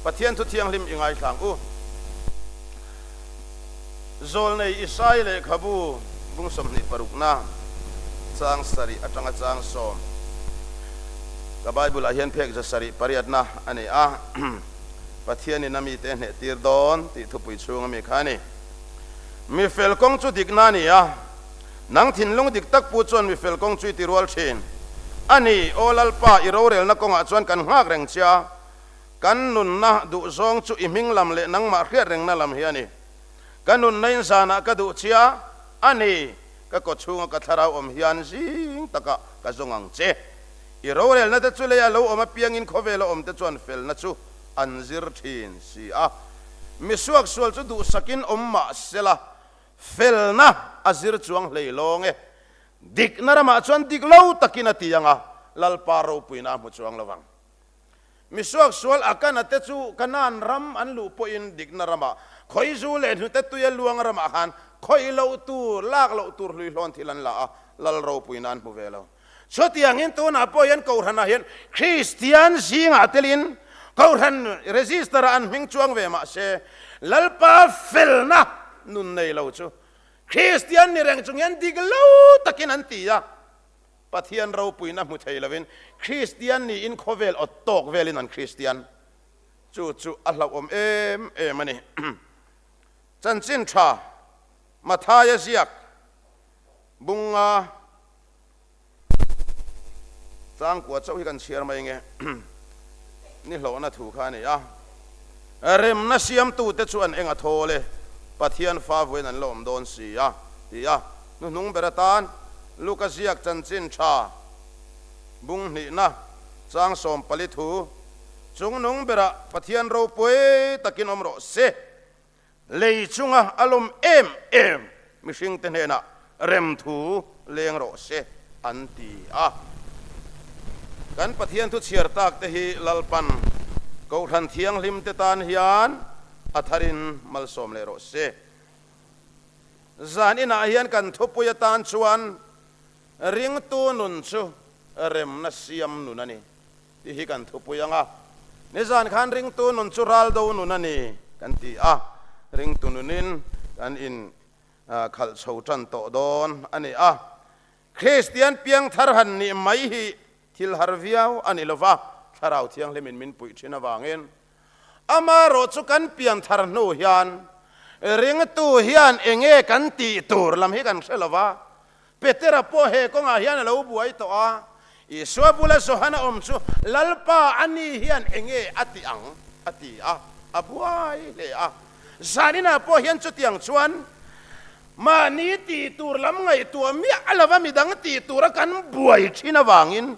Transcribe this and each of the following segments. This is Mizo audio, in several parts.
Pathian thu thianghlim i ngaithlang u. Zawlnei Isai lehkhabu bung 26na chang sarih atanga chang sawm ka Bible ah hian phek zasarih pariatna a ni a, Pathianin a mite hneh tir dawn tih thupui chhung ami kha a ni. Mi fel kawng chu dikna a ni a, nang thinlung dik tak pu chuan mi fel kawng chu i ti rual thin a ni. Aw Lalpa, i rorelna kawngah chuan kan nghak reng che a, Kan nunna duhzawng chu i hming lam leh nangmah hriat rengna lam hi a ni. Ka nunna in zanah ka duh chia a ni, ka kaw chhunga ka thlarau awm hian zing takah ka zawng ang che. I rorelna te chu lei a lo awm apiangin khawvela awm te chuan felna chu an zir thin si a. Misuak sual chu duhsakin awm mah sela, felna a zir chuang hlei lawng e. Dikna ramah chuan dik lo takin a ti ang a, Lalpa ropuina a hmu chuang lo vang. Misuak sual Akana te chu Kanaan ram an luh pawhin dikna ramah, khawizu leh hnute tuia luang ramah khan khawih loh tur, lak loh tur hluihlawn thil an la a, lal ropuina an hmu ve lo. Chutiangin tunah pawh hian Kohhranah hian Kristian zingah telin Kohhran register-ah an hming chuang ve mah se, Lalpa felna nun nei lo chu Kristian ni reng chung hian dik lo takin an ti a. Pathian ropuina hmu thei lovin Kristian niin khawvel awt tawk velin an Kristian. Chu chu a hlauhawm em em a ni. Chanchin tha Mathaia ziak bunga changkua chauh hi kan chhiar mai nge ni hlawhna thu kha a ni a. Remna siamtute chu an eng a thawl e, Pathian fa vawiin an la awm dawn si a, ti a. Hnuhnung ber atan Luka ziak chanchin tha bung hnihna chang 14 thu, Chungnung berah Pathian ropui takin awm rawh se, lei chunga a lawm em em mihringte hnenah rem thu leng rawh se, an ti a. Kan Pathian thu chhiar tak te hi Lalpan Kohhran Thianghlim te tan hian a tharin malsawm leh rawh se. Zan inah hian kan thupui atan chuan ringtu nun chu remna siam nun a ni tih hi kan thupui ang a. Nizan khan ringtu nun chu raldo nun a ni kan ti a, ringtu nunin kan in khalh chho tan tawh dawn a ni a. Kristian piangthar han nih mai hi thil har viau a ni lova, Thlarau Thianghlimin min puih thin avangin Amaherawh chu kan pianthar hnu hian ringtu hian enge kan tih tur lam hi kan hre lo va. Petera pawh he kawngah hian a lo buai tawh a, Isua bula Johana awm chu Lalpa a ni hian enge a ti ang a ti a, a buai hle a. Zaninah pawh hian chutiang chuan mahni tih tur lam ngaihtuah miah a lova midang tih tura kan buai thin avangin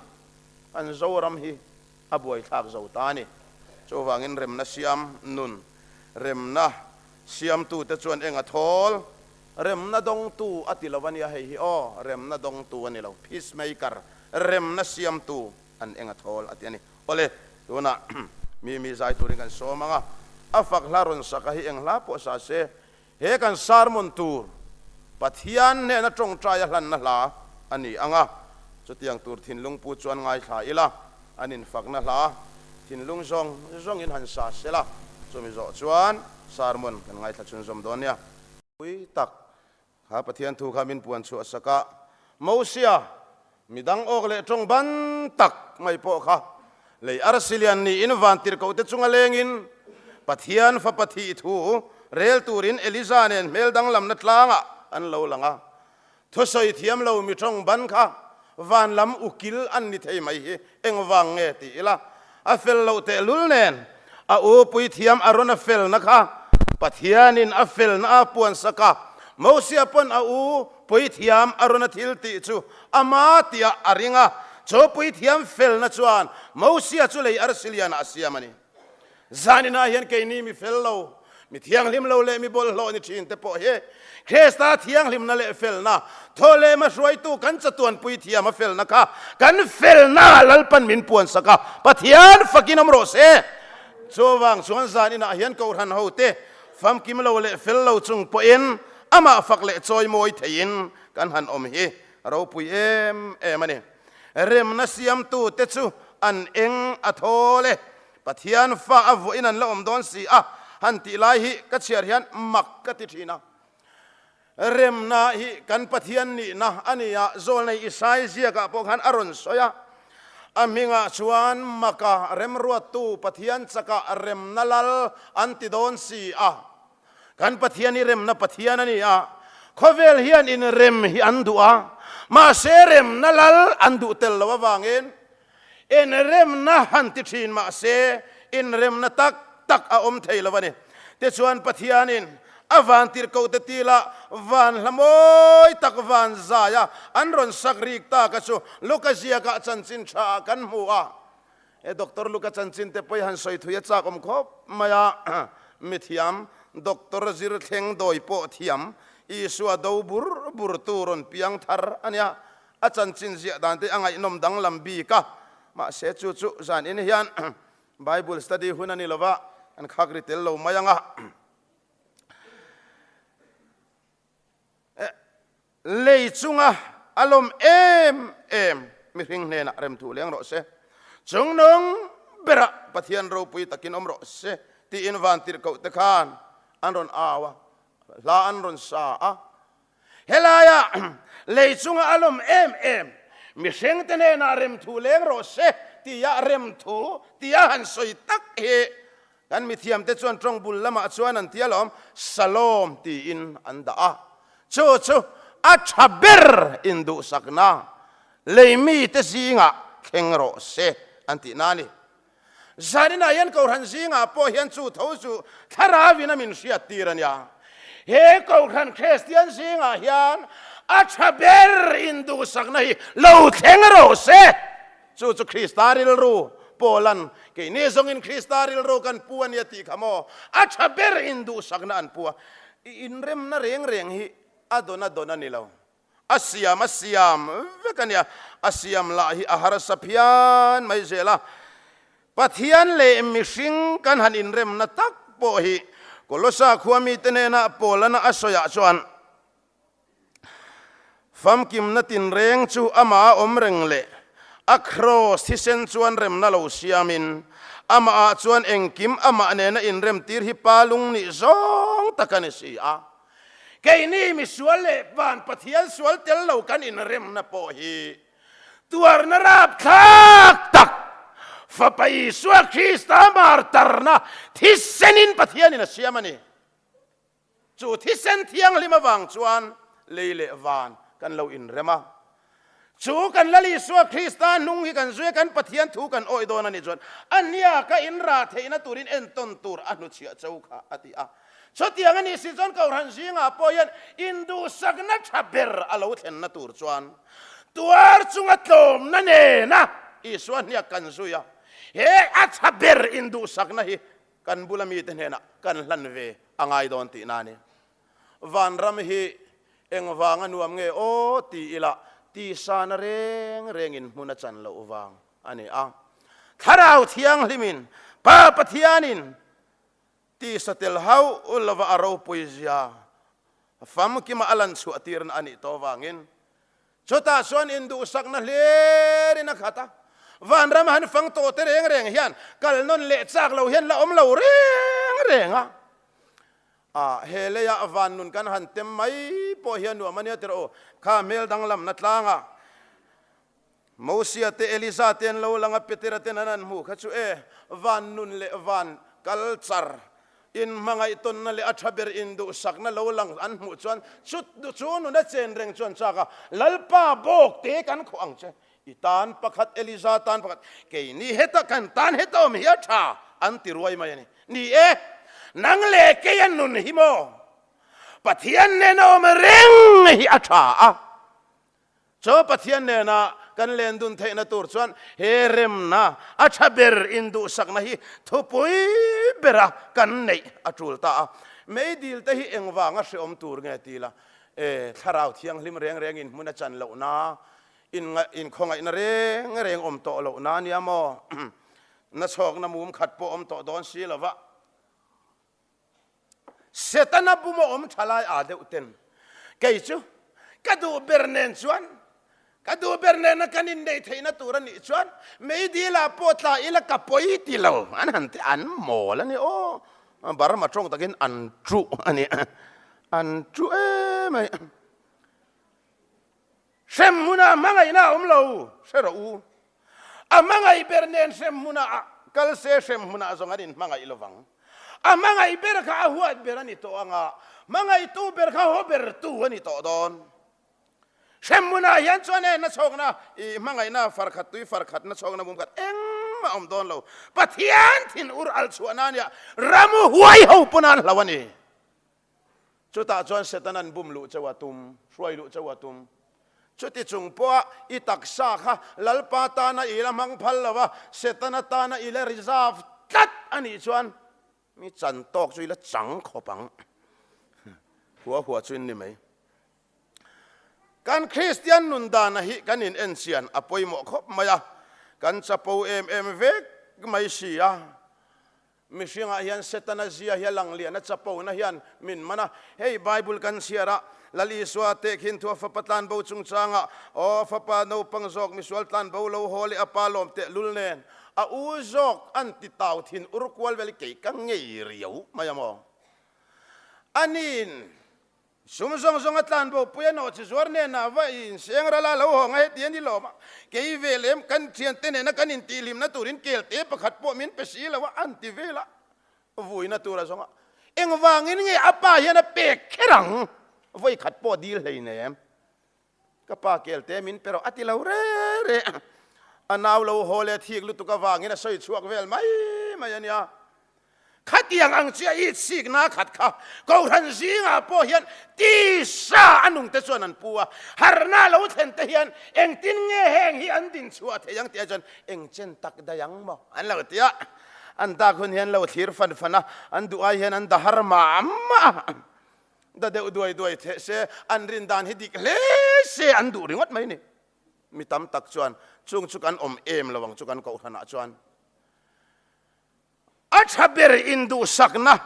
kan Zoram hi a buaithlak zo ta a ni. Chuvangin remna siam nun, remna siamtute chuan eng a thawl? Remna dawngtu a ti lo a nia hei hi aw, remna dawngtu a ni lo, peacemaker, remna siamtu an eng a thawl a ti a ni. Awle, tunah mi mi zai turin kan sawm ang a, a fak hla rawn saka hi eng hla pawh sa se, he kan sermon tur Pathian hnena tawngtai a hlanna hla a ni ang a, chutiang tur thinlung pu chuan ngaithla ila, an infakna hla thinlung zawng zawngin han sa sela, chumi zawh chuan sermon kan ngaithla chhunzawm dawn nia. Pui tak kha Pathian thu kha min puan chhuah sak a, Mosia, midang awk leh tawng ban tak mai pawh kha lei arsi lian niin vantirhkohte chunga lengin Pathian fapa thih thu rel turin Eliza nen hmel danglamna tlangah an lo lang a. Thusawi thiam lo mi tawng ban kha van lam ukil an ni thei mai hi engvang nge ti ila a fel loh tehlul nen a u puithiam Arona felna kha Pathianin a felna a puan sak a, Mosia pawn a u puithiam Arona thil tih chu ama tihah a ring a, chu puithiam felna chuan Mosia chu lei arsi lianah a siam a ni. Zaninah hian keini mi fel lo, mi thianghlim lo leh mi bawlhhlawh ni thin te pawh hi Krista thianghlimna leh felna, thaw leh hmahruaitu kan chatuan puithiam a felna kha kan felna Lalpan min puan sak a, Pathian fakin awm rawh se. Chuvang chuan zaninah hian Kohhran hote famkim lo leh fel lo chung pawhin amah fak leh chawi mawi theiin kan han awm hi ropui em em a ni. Remna siamtute chu an eng a thawl e. Pathian fa a vuahin an la awm dawn si a, han tih lai hi ka chhiar hian mak ka ti thin a. Remna hi kan Pathian nihna a ni a, Zawlnei Isai ziakah pawh khan a rawn sawi a. A hmingah chuan maka remruattu Pathian chakah remna lal an ti dawn si a. Kan Pathian hi remna Pathian a ni a, khawvel hian inrem hi an duh a, mahse remna lal an duh tel lo avangin inremna han ti thin mahse inremna tak tak a awm thei lo a ni. Tichuan Pathianin a vantirhkohte tila van hla mawi tak van zaia an rawn sak rik taka chu Luka ziakah chanchin tha ah kan hmu a. He Doctor Luka chanchin te pawh i han sawi thui a chak awm khawp mai a, mithiam Doctor zir thleng dawi pawh thiam Isua do bur bur tu rawn piang thar a nia, a chanchin ziah dan te a ngaihnawm danglam bik a, mahse chu chu zan in hian Bible study hun a ni lova an khak ri tel lo mai ang a. Lei chunga a lawm em em mihring hnenah remthu leng rawh se, chungnung berah Pathian ropui takin awm rawh se tiin vantirhkoh te khan an rawn au a, hla an rawn sa a. Helaia lei chunga a lawm em em mihring te hnenah remthu leng rawh se tia remthu tia han sawi tak hi Kan mithiamte chuan tawng bul lamah chuan an ti alawm, Shalom tiin an dah a. Chu chu a tha ber induhsakna lei mite zingah thleng rawh se an tihna a ni. Zaninah hian Kohhran zingah pawh hian chu tho chu thlarauin a min hriattir a nia. He Kohhran Kristian zingah hian a tha ber induhsakna hi lo thleng rawh se. Chu chu Krista rilru, Paulan, Keini zawngin Krista rilru kan pu a nia tih kha maw? A tha ber in duhsakna an pu a. I inremna reng reng hi a dawn a dawn a ni lo. A siam a siam vek a nia. A siam lah hi a harsa phian mai zel a. Pathian leh mihring kan han inremna tak pawh hi Kolosa khua mite hnena Paulana a sawiah chuan, Famkimna tinreng chu amah a awm reng leh a kraws thisen chuan remna lo siamin, amahah chuan engkim amah nena inremtir hi pa lung nih zawng tak a ni si a. Keini misual leh van Pathian sual tel lo kan inremna pawh hi tuarna rapthlak tak Fapa Isua Krista martarna thisenin Pathianin a siam a ni. Chu thisen thianghlim avang chuan lei leh van kan lo inrem a. Chu kan Lal Isua Krista hnung hi kan zui a, kan Pathian thu kan awih dawn a nih chuan a hniaka inrah theihna turin entawn tur a hnuchhiah cho kha a ti a. Chutiang a nih si chuan Kohhran zingah pawh hian induhsakna tha ber a lo thlenna tur chuan tuar chunga tlawmna nena Isua hniak kan zui a, he a tha ber induhsakna hi Kan bula mite hnenah kan hlan ve a ngai dawn tihna a ni. Vanram hi engvanga nuam nge aw ti ila tisana reng rengin hmun a chan loh vang a ni a. Thlarau Thianghlimin Pa Pathianin tisa tel hauh lova a ropui zia famkima a lan chhuah tirna a nih tawh vangin Chutah chuan induhsakna hlerin a khat a, vanram han fang tawh te reng reng hian kal nawn leh chak lo hian la awm lo reng reng a. A, he leiah van nun kan han tem mai pawh hian nuam a nia tirh aw, kha hmel danglamna tlangah Mosia te Eliza te an lo lang a, Petera ten an han hmuh kha chu e, van nun leh van kal char Inhmangaihtawnna leh a tha ber induhsakna lo lang an hmuh chuan chu chu nuna chen reng chuan chak a, Lalpa bawk te kan khawh ang che, i tan pakhat Eliza tan pakhat, keini heta kan tan heta awm hi a tha an ti ruai mai a ni. Ni e, nang leh kei a nun hi maw? Pathian nena awm reng hi a tha a. Chaw Pathian nena kan len dun theihna tur chuan he remna a tha ber induhsakna hi thupui bera kan neih a tul ta a. Meidil te hi engvanga hreawm tur nge ti la, e, thlarau thianghlim reng rengin hmun a chan lohna, inkhawngaihna reng reng awm tawh lohna ania maw? Nachhawkna mum khat pawh awm tawh dawn si lova. Setana bum a awm tha lai aa deuh ten kei chu ka duh ber nen chuan Ka duh ber nena kan inneih theihna tur a nih chuan meidil-ah pawh tla ila ka pawi ti lo. An han ti, an mawl a ni aw. Burma tawng takin an chuh a ni. An chuh em mai. Hrem hmunah hmangaihna a awm lo, hre rawh u. A hmangaih ber nen hrem hmunah kal se hrem hmunah zawng an inhmangaih lo vang. A hmangaih ber kha a huat ber a ni tawh ang a, hmangaihtu ber kha haw bertu a ni tawh dawn. Hrem hmunah hian chuan e nachhawkna i hmangaihna farkhat tui farkhat nachhawkna mum khat engmah a awm dawn lo. Pathian thin ur al chhuahna ania ramu huai ho pawn an hlo a ni. Chutah chuan Setanan bum luh cheu a tum, hruai luh cheu a tum. Chuti chung pawha i taksa kha Lalpa tana i la hmang phal lo a, Setana tana i la reserve tlat a nih chuan mi chan tawk chu i la chang khawp ang. Hua hua chu in ni mai. Kan Kristian nun dana hi kan in enchian a pawimawh khawp mai a, kan chapo em em vek mai si a. Mihringah hian Setana zia hi a lang lian a, chapona hian min man a. Hei Bible kan chhiar a, Lal Isua tehkhin thu a fapa tlanbo chungchangah, Aw fapa naupang zawk misual tlanbo lo haw leh a pa lawm teh lul nen, a u zawk an ti tau thin ur kual vel hi kei ka ngei riau mai a maw? Aniin Sum zawng zawng a tlan bo pui a nawh chi zuar hnenah va inseng ral a lo haw nga heti a ni lawm a, kei ve lem kan thiante nena kan intihhlimna turin kelte pakhat pawh min pe si lo a, an ti vel a, vuina tur a zawng a, engvangin nge a pa hian a pek kher ang, vawi khat pawh dil hleinem. Ka pa kelte min pe rawh a ti lo re re a, a nau lo haw leh thik lutuk avangin a sawi chhuak vel mai mai a nia. Khatiang ang chiah i chhikna khat kha Kohhran zingah pawh hian tisa a nungte chuan an pu a, harhna lo thlen te hian engtin nge heng hi an din chhuah thei ang tih ah chuan eng chen tak daih ang maw an lo ti a, an dak hun hian lo thlir fan fan a, an duh ai hian an da har mah mah a. Da deuh duai duai theh se, an rin dan hi dik hle se an duh ringawt mai ni. Mi tam tak chuan chung chu kan awm em lo ang chu kan kohhranah chuan. A tha ber induhsakna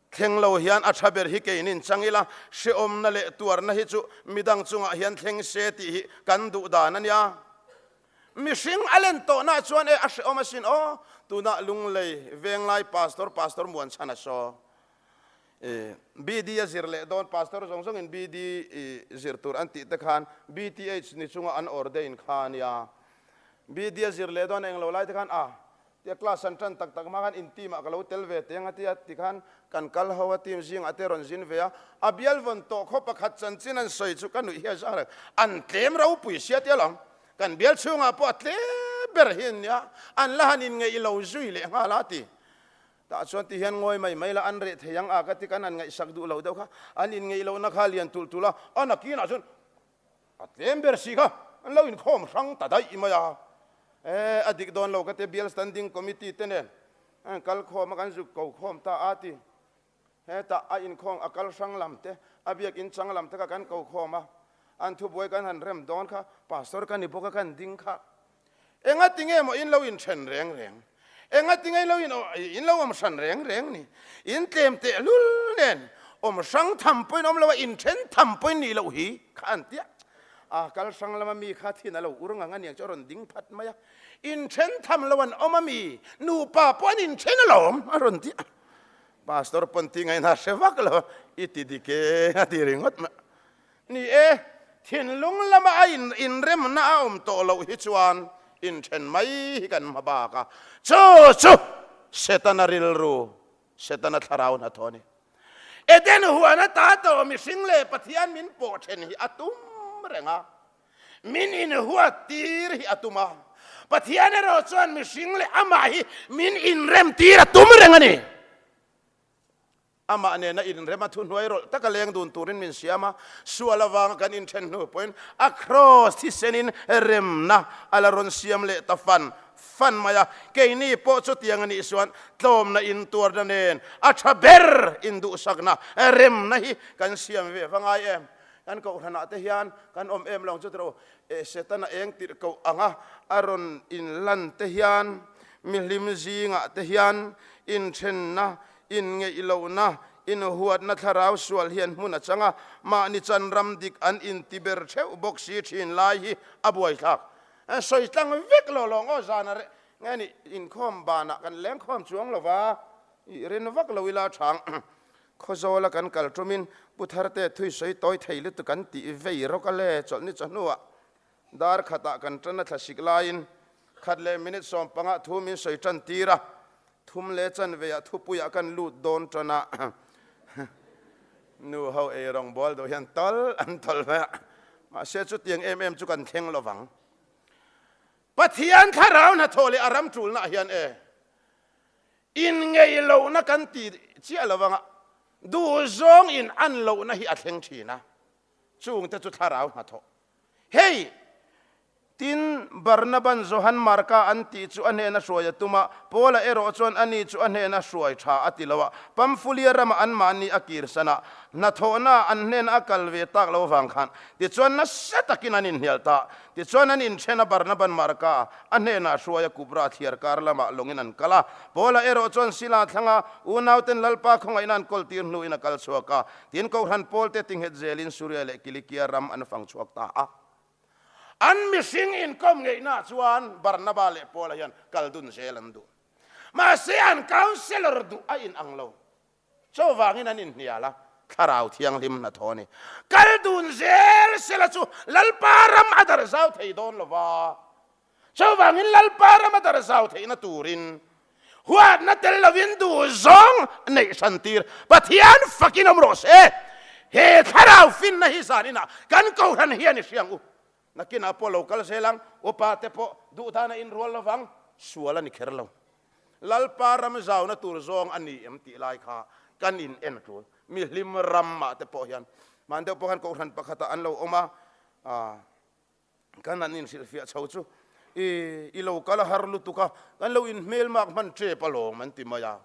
thleng lo hian a tha ber hi keinin chang ila, hrehawmna leh tuarna hi chu midang chungah hian thleng se tih hi kan duh dan a nia. Mihring a len tawhna chuan e a hrehawm asin aw, tunah Lunglei Venglai Pastor Pastor Muanchhana saw BD a zir leh dawn Pastor zawng zawngin BD zir tur an tih te khan BTH ni chunga an ordain kha a nia. BD a zir leh dawn englo lai te khan a tia class an tan tak tak hma khan in team ah ka lo tel ve teng a tia tikhan kan kal ho a team zingah te rawn zin ve a, a bial vawn tawh khaw pakhat chanchin an sawi chu ka nuih hi a zah reng an tlem ropui sia tia lo kan bial chhungah pawh a tlem ber hi an nia an la han inngeih lo zui leh nghal a ti. Tah chuan ti hian ngawi mai mai la, an reh thei ang a ka ti kan an ngaihsak duh lo deuh kha, an inngeih lohna kha lian tulh tulh a, a nakinah chuan a tlem ber si kha an lo inkhawm hrang ta daih mai a, e a dik dawn lo ka ti bial standing committee te nen an kal khawm a kan zuk ko khawm ta a ti, hetah a inkhawm a kal hrang lam te a biakin chang lam te kha kan ko khawm a, an thubuai kan han rem dawn kha pastor ka ni bawk a kan ding kha. Enga tinge maw in lo inthen reng reng? Enga tinge in lo in in lo awm hran reng reng ni? In tlem teh lul nen awm hrang tham pawhin awm lo a, inthen tham pawhin nih loh hi kha an tia. A kal hrang lama mi kha thin a lo ur ngang aniang chu a rawn ding phat mai a. Inthen tham lo an awm a mi, nupa pawh an inthen alawm a rawn tia. Pastor pawn ti ngaihna hre vak lo, i ti dik e a ti ringawt mai. Ni e, thinlung lama a inremna a awm tawh loh hi chuan inthen mai hi kan hma bak a, chu chu Setana rilru, Setana thlarau hnathawh a ni. Eden huan ata tawh mihring leh Pathian min pawh then hi a tum reng a, min inhuat tir hi a tum a, Pathian erawh chuan mihring leh amah hi min inrem tir a tum reng a ni. Amah nena inrem a thuhnuai rawlh taka leng dun turin min siam a, sual avanga kan inthen hnu pawhin a kraws thisenin remna a la rawn siam leh ta fan fan mai a. Keini pawh chutiang a nih chuan tlawmna intuarna nen a tha ber induhsakna remna hi kan siam ve va ngai em? Kan kohhranah te hian kan awm em lo ang chu tiraw? Setana eng tirh koh anga a rawn inlan te hian mihlim zingah te hian inthenna Inngeih lohna, Inhuatna thlarau sual hian hmun a chang a, mahni chan ram dik an inti ber theuh bawk si thin lai hi a buaithlak. Sawi tlang vek lo lawng aw zan a reh nge ni, inkhawm banah kan leng khawm chuang lo va, i rin vak lo ila thang. Khawzawla kan kal tumin Pu Tharte thui sawi tawi thei lutuk kan tih vei rawk a le, chawlhni chawhnuah dar khatah kan tan a thlasik laiin khat leh minute sawmpangah thu min sawi tan tir a, thum leh chanveah thupuiah kan lut dawn tan a, nu ho ei rawng bual deuh hian tawlh an tawlh mai a, mahse chutiang em em chu kan thleng lo vang. Pathian thlarau hnathawh leh a ram tulnaah hian e inngeih lohna kan ti chiah lo vang a, duhzawng in an lohna hi a thleng thin a, chungte chu thlarau hnathawh. Hei! Tin, Barnaban Johan Marka an tih chu a hnena hruai a tum a, Paula erawh chuan ani chu a hnena hruai tha a ti lo a, Pamfulia rama anmahni a kirsan a, hnathawhnaah an hnena a kal ve tak lo vang khan tichuan nasa takin an inhnial ta. Tichuan an inthen a, Barnaban Marka a hnenah hruai a Kupra thliar kar lamah lawngin an kal a, Paula erawh chuan Sila thlanga unauten Lalpa khawngaihna an kawltir hnuin a kal chhuak a, tin Kohhran Pawlte tinghet zelin Suria leh Kilikia ram an fang chhuak ta a. An mihring inkawm ngeihnaah chuan Barnaba leh Paula hian kal dun zel an duh. Mahse an counsellor duh a inang lo. Chuvangin an inhnial a, Thlarau Thianghlim hnathawh a ni. Kal dun zel sela chu Lalpa ram a dar zau thei dawn lo va. Chuvangin Lalpa ram a dar zau theihna turin huatna tel lovin duh zawng neih hran tir Pathian fakin awm rawh se. He thlarau finna hi zaninah kan kohhran hian i hriang u. Nakinah pawh lo kal zel ang, upa te pawh duh dan a inrual lovang, sual a ni kher lo. Lalpa ram zauna tur zawng a ni em tih lai kha kan in en tul. Mi hlim ramah te pawh hian hman deuh pawh khan kohhran pakhatah an lo awm a, Kan han inhrilhfiah chho chu i i lo kal a har lutuk a, kan lo inhmelmak hman tep alawm an ti mai a.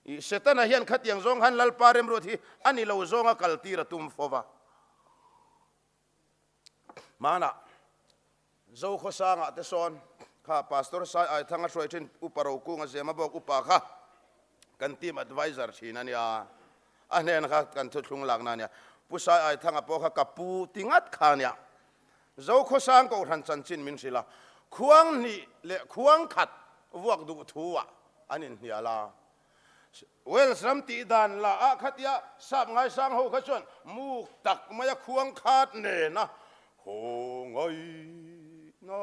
I Setana hian khatiang zawng khan Lalpa remruat hi a ni lo zawnga kal tir a tum fo va. Hmanah Zokhawsangah te sawn kha Pastor Sai Aithanga hruai thin Upa Rokunga Zemabawk upa kha kan team advisor thin a nia. A hnen kha kan thuthlung lakna a nia. Pu Sai Aithanga pawh kha ka pu ti ngat kha a nia. Zokhawsang Kohhran chanchin min hrilh a, khuang hnih leh khuang khat vuak duh thu ah an inhnial a. Wales ram tih dan la ah khatia sap ngaisang ho kha chuan muk tak maia khuang khat nena Khawngaihna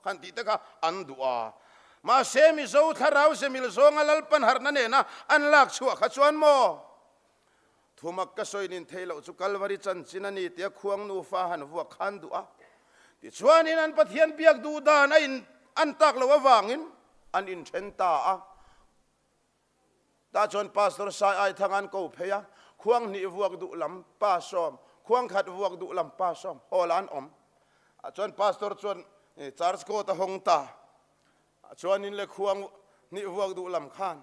khan tih te kha an duh a. Mahse Mizo thlarau zemil zawnga Lalpan harhna nena an lak chhuah kha chuan maw? Thumak ka sawi nin thei loh chu Kalvari chanchin a ni tia khuang nufa han vuak khan duh a. Tichuanin an Pathian biak duh dan a in an tak loh avangin an inthen ta a. Tah chuan Pastor Sai Aithang an ko phei a, khuang hnih vuak duh lam pa sawm, khuang khat vuak duh lam pa sawm hall ah an awm. Ah chuan Pastor chuan church court a hawng ta. Ah chuanin le khuang hnih vuak duh lam khan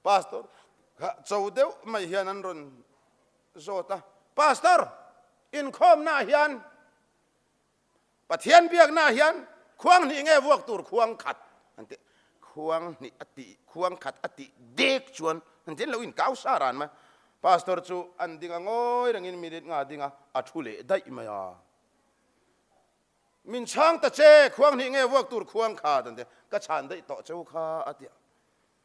Pastor kha cho deuh mai hian an rawn zawt a, Pastor, inkhawmna ah hian Pathian biaknaah hian khuang hnih nge vuak tur khuang khat an ti. Khuang hnih a tih, khuang khat a tih dek chuan an tin lo inkau sa ran mai. Pastor chu an ding a ngawi rengin minute nga ding a, a thu leh daih mai a. Min chhang ta che, khuang hnih nge vuak tur khuang khat an ti. Ka chhan daih tawh cheu kha a ti a.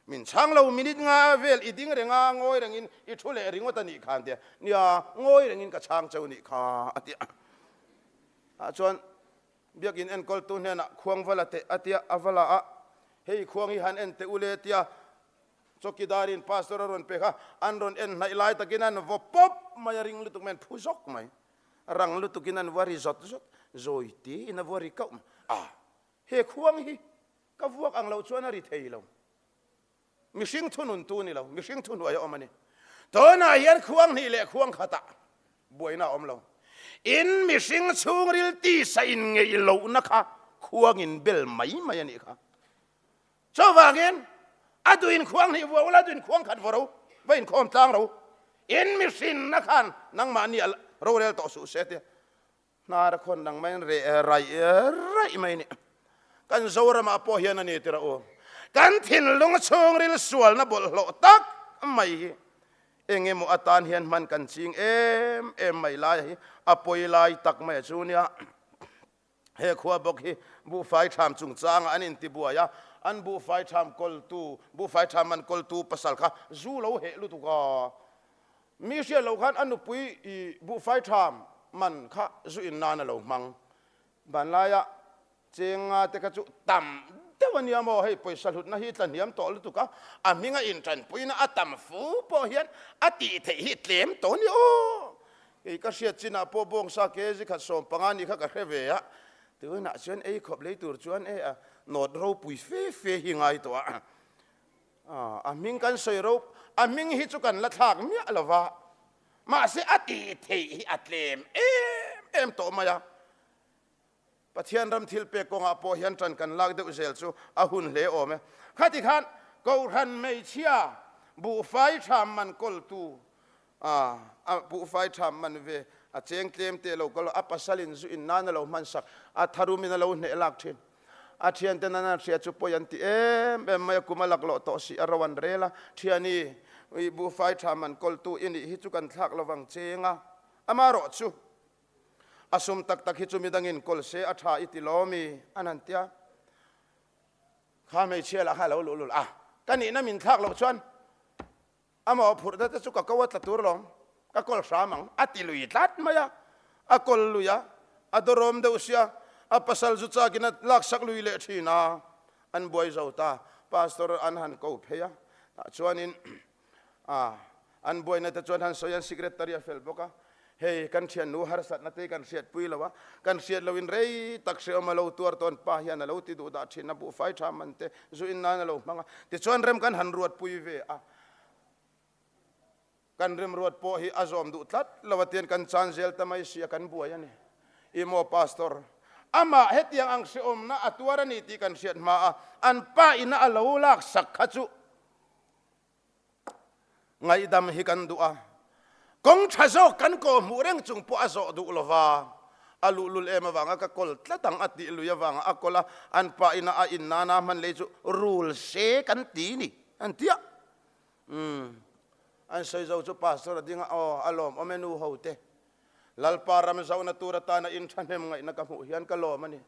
Min chhang lo minute nga vel i ding reng a, ngawi rengin i thu leh ringawt a nih kha an ti a. Nia, ngawi rengin ka chhang cheu nih kha a ti a. Ah chuan biakin enkawltu hnenah khuang va la teh a tia, a va la a, hei khuang hi han en teh u le tia chawkidarin pastor a rawn pe kha an rawn en hnaih lai takin an vaw pawp mai a, ring lutuk mai an phu zawk mai, rang lutukin an vua ri zawt zawt, zawi tiin a vua ri kauh mai. Ah, he khuang hi Ka vuak ang lo chuan a ri thei lo. Mihring thununtu ni lo, mihring thuhnuai a awm a ni. Tunah hian khuang hnih leh khuang khatah buaina a awm lo. In mihring chhungril tisa in ngeih lohna kha khuangin bel mai mai a nih kha. Chuvangin a duin khuang hnih vuah ula, a duin khuang khat vaw ro, va inkhawm tlang ro. In mihrinna khan nangmahni a rorel tawh suh se tia Hnar a khawn dang mai in reh raih raih mai ni. Kan Zoramah pawh hian a ni tirah u. Kan thinlung chhungril sualna bawlhhlawh tak mai hi. Eng emaw atan hian hman kan ching em em mai lai hi a pawi lai tak mai a chu nia. He khua bawk hi buhfai ṭham chungchangah an intibuai a, an buhfai ṭham kawltu, buhfai ṭham an kawltu pasal kha zu lo heh lutuk a. Mi hriat loh khan a nupui i buhfai ṭham man kha zu in nan a lo hmang. Vanlaia chenga te kha chu tam deuh a nia maw, hei pawisa hlutna hi tla hniam tawh lutuk a, a hminga inṭanpuina a tam fu pawh hian a tih theih hi tlem tawh a ni aw. Kei ka hriat chinah pawh bawngsa kg khat 15 ni kha ka hre ve a, tunah chuan ei khawp lei tur chuan e a nawt ropui fe fe hi ngai tawh a, a hming kan sawi ro, a hming hi chu kan la thlak miah lo va, mahse a tih theih hi a tlem em em tawh mai a. Pathian ram thil pek kawngah pawh hian ṭan kan lak deuh zel chu a hun hle awm e. Khati khan Kohhran hmeichhia buhfai ṭham man kawltu a buhfai ṭham man ve a cheng tlem te lo kal a pasalin zu in nan a lo hman sak a tharumin a lo hneh lak ṭhin. A ṭhianten an han hria chu pawi an ti em em mai a, kum a laklawh tawh si a ro an rel a, Ṭhiani, buhfai ṭham man kawltu i nih hi chu kan thlak lovang cheng a, amaherawh chu A sum tak tak hi chu midangin kawl se a tha i ti lo mi? An han ti a. Kha hmeichhia lah kha a lo luh lul a, ka nihna min thlak loh chuan amah phurhna te chu ka ko a tla tur lawm, ka kawl hram ang a ti lui tlat mai a. A kawl lui a, a dawrawm deuh sia, a pasal zu chakin a laksak lui leh thin a, an buai zo ta. Pastor an han ko phei a, tah chuanin A, an buaina te chuan han sawi an secretary a fel bawk a, hei kan thiannu harsatna te hi kan hriatpui lo a, kan hriat loin rei tak hreawm a lo tuar tawn pa hian a lo ti duh dah thin a, buhfai tha man te zu in nan a lo hmang a, tichuan rem kan han ruatpui ve a, kan remruat pawh hi a zawm duh tlat lo a tian kan chan zel ta mai si a kan buai a ni. I maw Pastor, amah hetiang ang hreawmna a tuar a ni tih kan hriat hma a, an pa ina a lo laksak kha chu Ngaihdam hi kan duh a, kawng tha zawk kan kawh hmuh reng chung pawh a zawh duh lo va, a luhlul em avanga ka kawl tlat ang a tih lui avanga a kawl a, an pa ina a in nana hman lei chu rul se kan ti ni an ti a. Umm, an sawi zo chu pastor a ding a, aw a lawmawm e nu ho te, Lalpa ram zohna tur atana in thahnem ngaihna ka hmuh hian ka lawm a ni.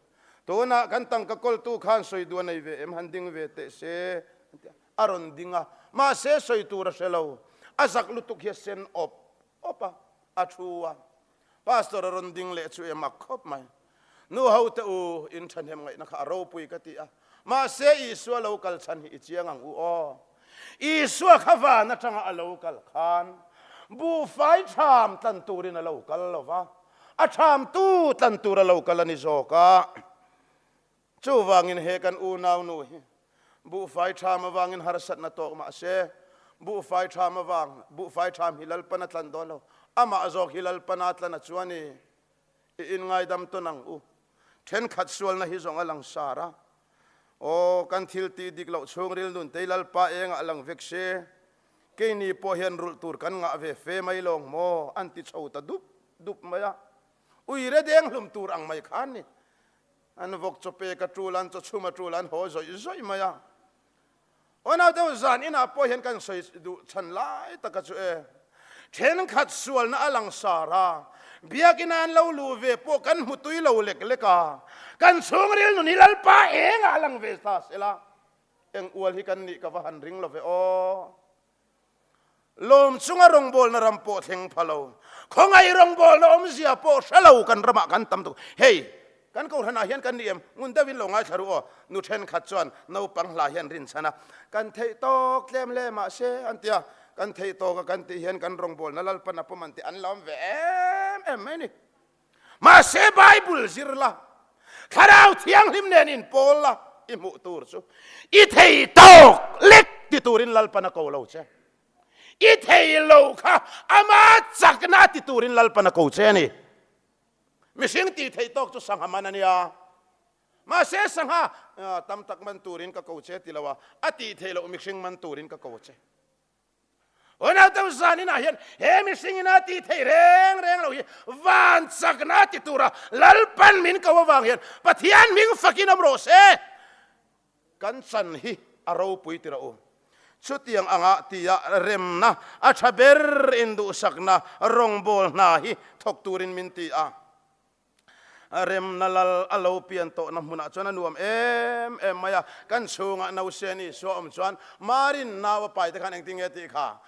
Tunah kan tangka kawltu khan sawi duh a nei ve em? Han ding ve teh se an ti a. A rawn ding a, mahse sawi tur a hre lo. A zak lutuk hi a sen awp awp a, a thu a. Pastor a rawn ding leh chu e mak khawp mai. Nu ho te u, in thahnem ngaihna kha a ropui ka ti a. Mahse Isua lo kal chhan hi i chiang ang u aw. Isua kha van atanga a lo kal khan buhfai ṭham tlan turin a lo kal lo va, a ṭhamtu tlan tur a lo kal a ni zawk a. Chuvangin he kan unau nu hi buhfai ṭham avangin harsatna tawk mah se, buhfai ṭham avang, buhfai ṭham hi Lalpan a tlan dawn lo, amah zawk hi Lalpana tlan a chuan i, i inngaidam tawn ang u. Ṭhenkhat sualna hi zawng a lang sar a, Aw, kan thil tih dik loh chhungril nun tei Lalpa engah a lang vek se, keini pawh hian rulh tur kan ngah ve fe mai lawng maw? an ti chho ta dup dup mai a. Uire deng hlum tur ang mai khan ni. An vawk chaw pek a tul, an chaw chhum a tul, an haw zawih zawih mai a. Aw naute zan inah pawh hian kan sawi duh chhan lai taka chu e, thenkhat sualna a lang sar a, biakina an lo luh ve pawh kan hmu tui lo lek lek a, kan chhungril nun hi Lalpa engah a lang ve ta sela, eng ual hi kan nih ka va han ring lo ve aw. Lawm chunga rawngbawlna ram pawh thleng pha lo, khawngaih rawngbawlna awmzia pawh hre lo kan ramah kan tam tuk. Hei, kan kohhranah hian kan ni em? Ngun deuhin lo ngaithla ru aw. Nu thenkhat chuan naupang hla hian rinchhan a, kan theih tawk tlem le mahse an ti a, kan theih tawk a kan tih hian kan rawngbawlna Lalpan a pawm an tih an lawm ve em em mai ni. Mahse Bible zir la, Thlarau Thianghlim nen inpawl la, i hmuh tur chu i thei tawk lek ti turin Lalpan a ko lo che. I thei lo kha ama chakna ti turin Lalpan a ko che a ni. Mihring tih theih tawk chu sangha man a nia. Mahse sangha tam tak man turin ka ko che ti lo a, a tih theih loh mihring man turin ka ko che. Unau zan inah hian he mihring ina tih theih reng reng lo hi van chakna ti tura Lalpan min ko avang hian Pathian hming fakin awm rawh se. Kan chan hi a ropui ti rawh u. Chutiang anga tia remna a tha ber in duhsakna rawngbawl hna hi thawk turin min ti a. Remna lal a lo pian tawhna hmunah chuan a nuam em em mai a, kan chhungah Nauseni Isua awm chuan Marin nau a pai te khan engtin nge tih kha?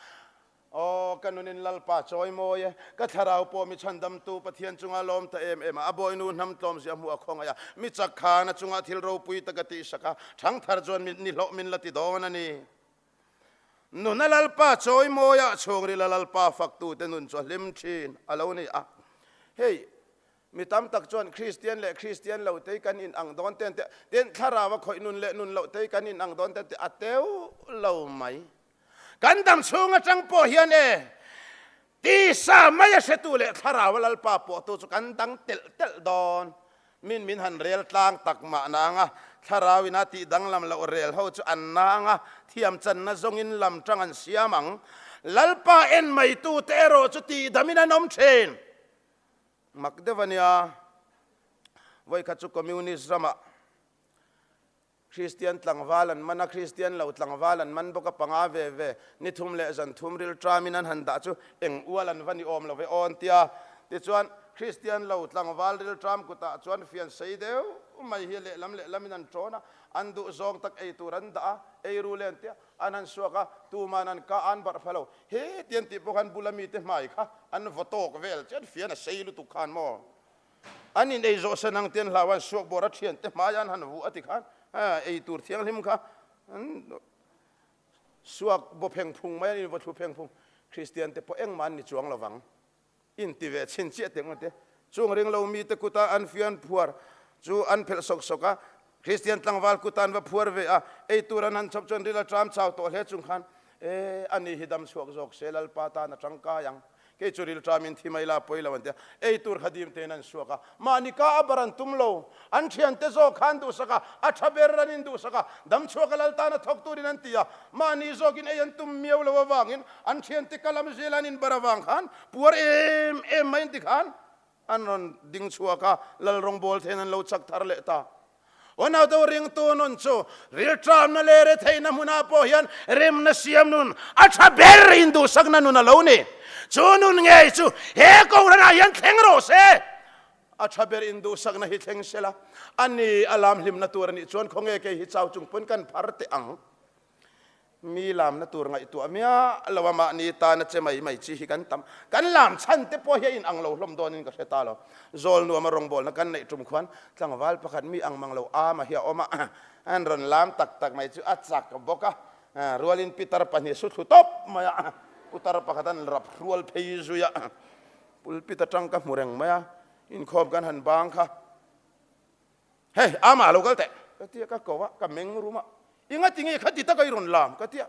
Aw, ka nunin Lalpa chawi mawi e, ka thlarau pawh mi chhandamtu Pathian chunga lawm ta em em a, a bawinu hnam tlawmzia hmuh a khawngaih a, mi chak khan a chungah thil ropui tak a tihsak a, thangthar chuan mit nihlawh min la ti dawn a ni. Nuna Lalpa chawi mawiah chhungrila Lalpa faktute nun chu a hlim thin a lo ni a. Hei, mi tam tak chuan Kristian leh Kristian lo te hi kan inang dawn ten te, tin thlarau a khawih nun leh nun loh te hi kan inang dawn ten te a teuh lo mai. Kan dam chhung atang pawh hian e, tisa mai a hretu leh thlarau a Lalpa pawhtu chu kan dang telh telh dawn. Min min han rel tlang tak mah nang a, thlarau ina tih danglam loh rel ho chu an nang a, thiam channa zawngin lam tang an siam ang. Lalpa en mai tute erawh chu tih damin an awm thin. Mak deuh a nia, vawikhat chu Communist ramah Kristian tlangval an man a, Kristian lo tlangval an man bawk a, panga ve ve, ni thum leh zan thum ril ṭamin an han dah chu eng ual an va ni awm lo ve aw an ti a. Tichuan, Kristian lo tlangval ril ṭam kutah chuan fian sei deuh mai hi lehlam lehlamin an ṭawn a, an duh zawng tak ei tur an dah a, ei ru le an ti a, an han suak a, tuman an kah a an barh pha lo. Heti an tih pawh khan bula mite hmai kha an vaw tawk vel chian fian a sei lutuk khan maw? An in ei zawh sen ang te an hlau a, an suak bawr a thian te hmai an han vuh a ti khan ei tur thianghlim kha an suak baw pheng phung mai an in vaw thlu pheng phung. Kristian te pawh engmah an ni chuang lo vang. In ti ve chhin chiah teh ngawt te. Chung ring lo mi te kuta an fian phuar chu an phelh sawk sawk a, Kristian tlangval kuta an va phuar ve a, ei tur an han chhawp chuan ril a ṭam chau tawh hle chung khan, E, ani hi dam chhuak zawk se Lalpa tan a ṭangkai ang. Kei chu rilṭam in thi mai la pawi lo an ti a, ei tur kha dim tein an suak a, mahni ka a bar an tum lo, an thiante zawk kha an duhsak a, a tha ber an induhsak a, damchhuak a lal tana thawk turin an ti a, mahni zawkin ei an tum miau lo avangin an thiante ka lam zel an inbar avang khan puar em em mai an ti khan an rawn ding chhuak a, lal rawngbawl thein an lo chak thar leh ta. Aw nauto ringtu nun chu rilṭamna leh retheihna hmunah pawh hian remna siam nun a ṭha ber induhsakna nun a lo ni. Chu nun ngei chu he Kohhranah hian thleng rawh se. A ṭha ber induhsakna hi thleng sela, a ni a lam hlimna tur a nih chuan khawnge kei hi chau chung pawn kan phar teh ang. Mi lamna tur ngaihtuah miah lo a mahni tana che mai mai chi hi kan tam. Kan lam chhan te pawh hi a inang lo hlawm dawnin ka hre ta lo. Zawl nuama rawngbawlna kan neih tum khuan tlangval pakhat mi ang mang lo ama hi a awm a, an rawn lam tak tak mai chu a chak bawk a, rualin pitar pahnih su thlu tawp mai a, putar pakhat an rap hrual phei zui a, pulpit atang ka hmu reng mai a, inkhawm kan han bang kha. Hei, amah lo kal teh, ka ti a, ka ko a, ka meng rum a, i ngati nge khati taka i rawn lam, ka ti a.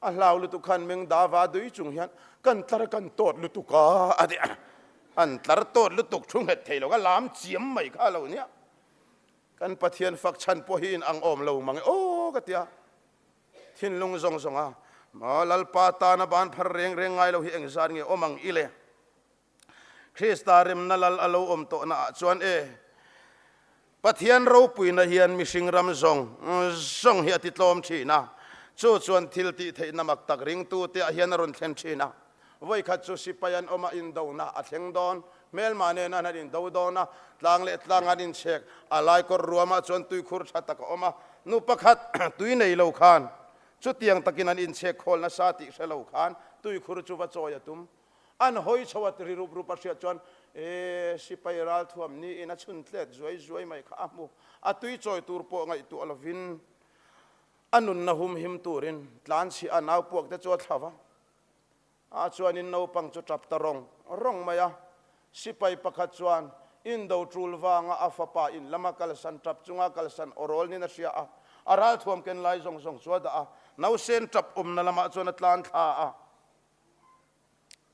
A hlau lutuk khan meng dava dui chung hian, kan tlar kan tawt lutuk a, a ti a. An tlar tawt lutuk thu nghet thei lo, ka lam chiam mai kha a lo nia. Kan Pathian fak chhan pawh hi in ang awm lo mang e aw, ka ti a. Thinlung zawng zawng a, Lalpa tana ban phar reng reng ngai lo hi engzat nge awm ang i le? Krista remna lal a lo awm tawhna ah chuan e, Pathian ropuina hian mihring ram zawng zawng hi a ti tlawm thin a, chu chuan thil tih theihna mak tak ringtute ah hian a rawn thlen thin a. Vawikhat chu sipai an awm a, indona a thleng dawn, hmelma nen an han indo dawn a, tlang leh tlang an inchhek, a lai kawr ruamah chuan tuikhur tha tak a awm a, nu pakhat tui nei lo khan chutiang takin an inchhek khawl nasa tih hre lo khan tuikhur chu va chawi a tum. An hawi chho a ri rup rup a hriat chuan e sipai ralthuam niin a chhun tlet zuai zuai mai kha a hmu. A tui chawi tur pawh ngaihtuah lovin a nunna humhim turin tlanchhiah a nau puak te chu a thla va. A chuanin naupang chu tap ta rawng rawng mai a. Sipai pakhat chuan indo tul vanga a fapa in lama kalsan tap chunga kalsan awrawl nin a hria a. A ralthuam ken lai zawng zawng chu a dah a. Nausen tap awmna lamah chuan a tlan thla a.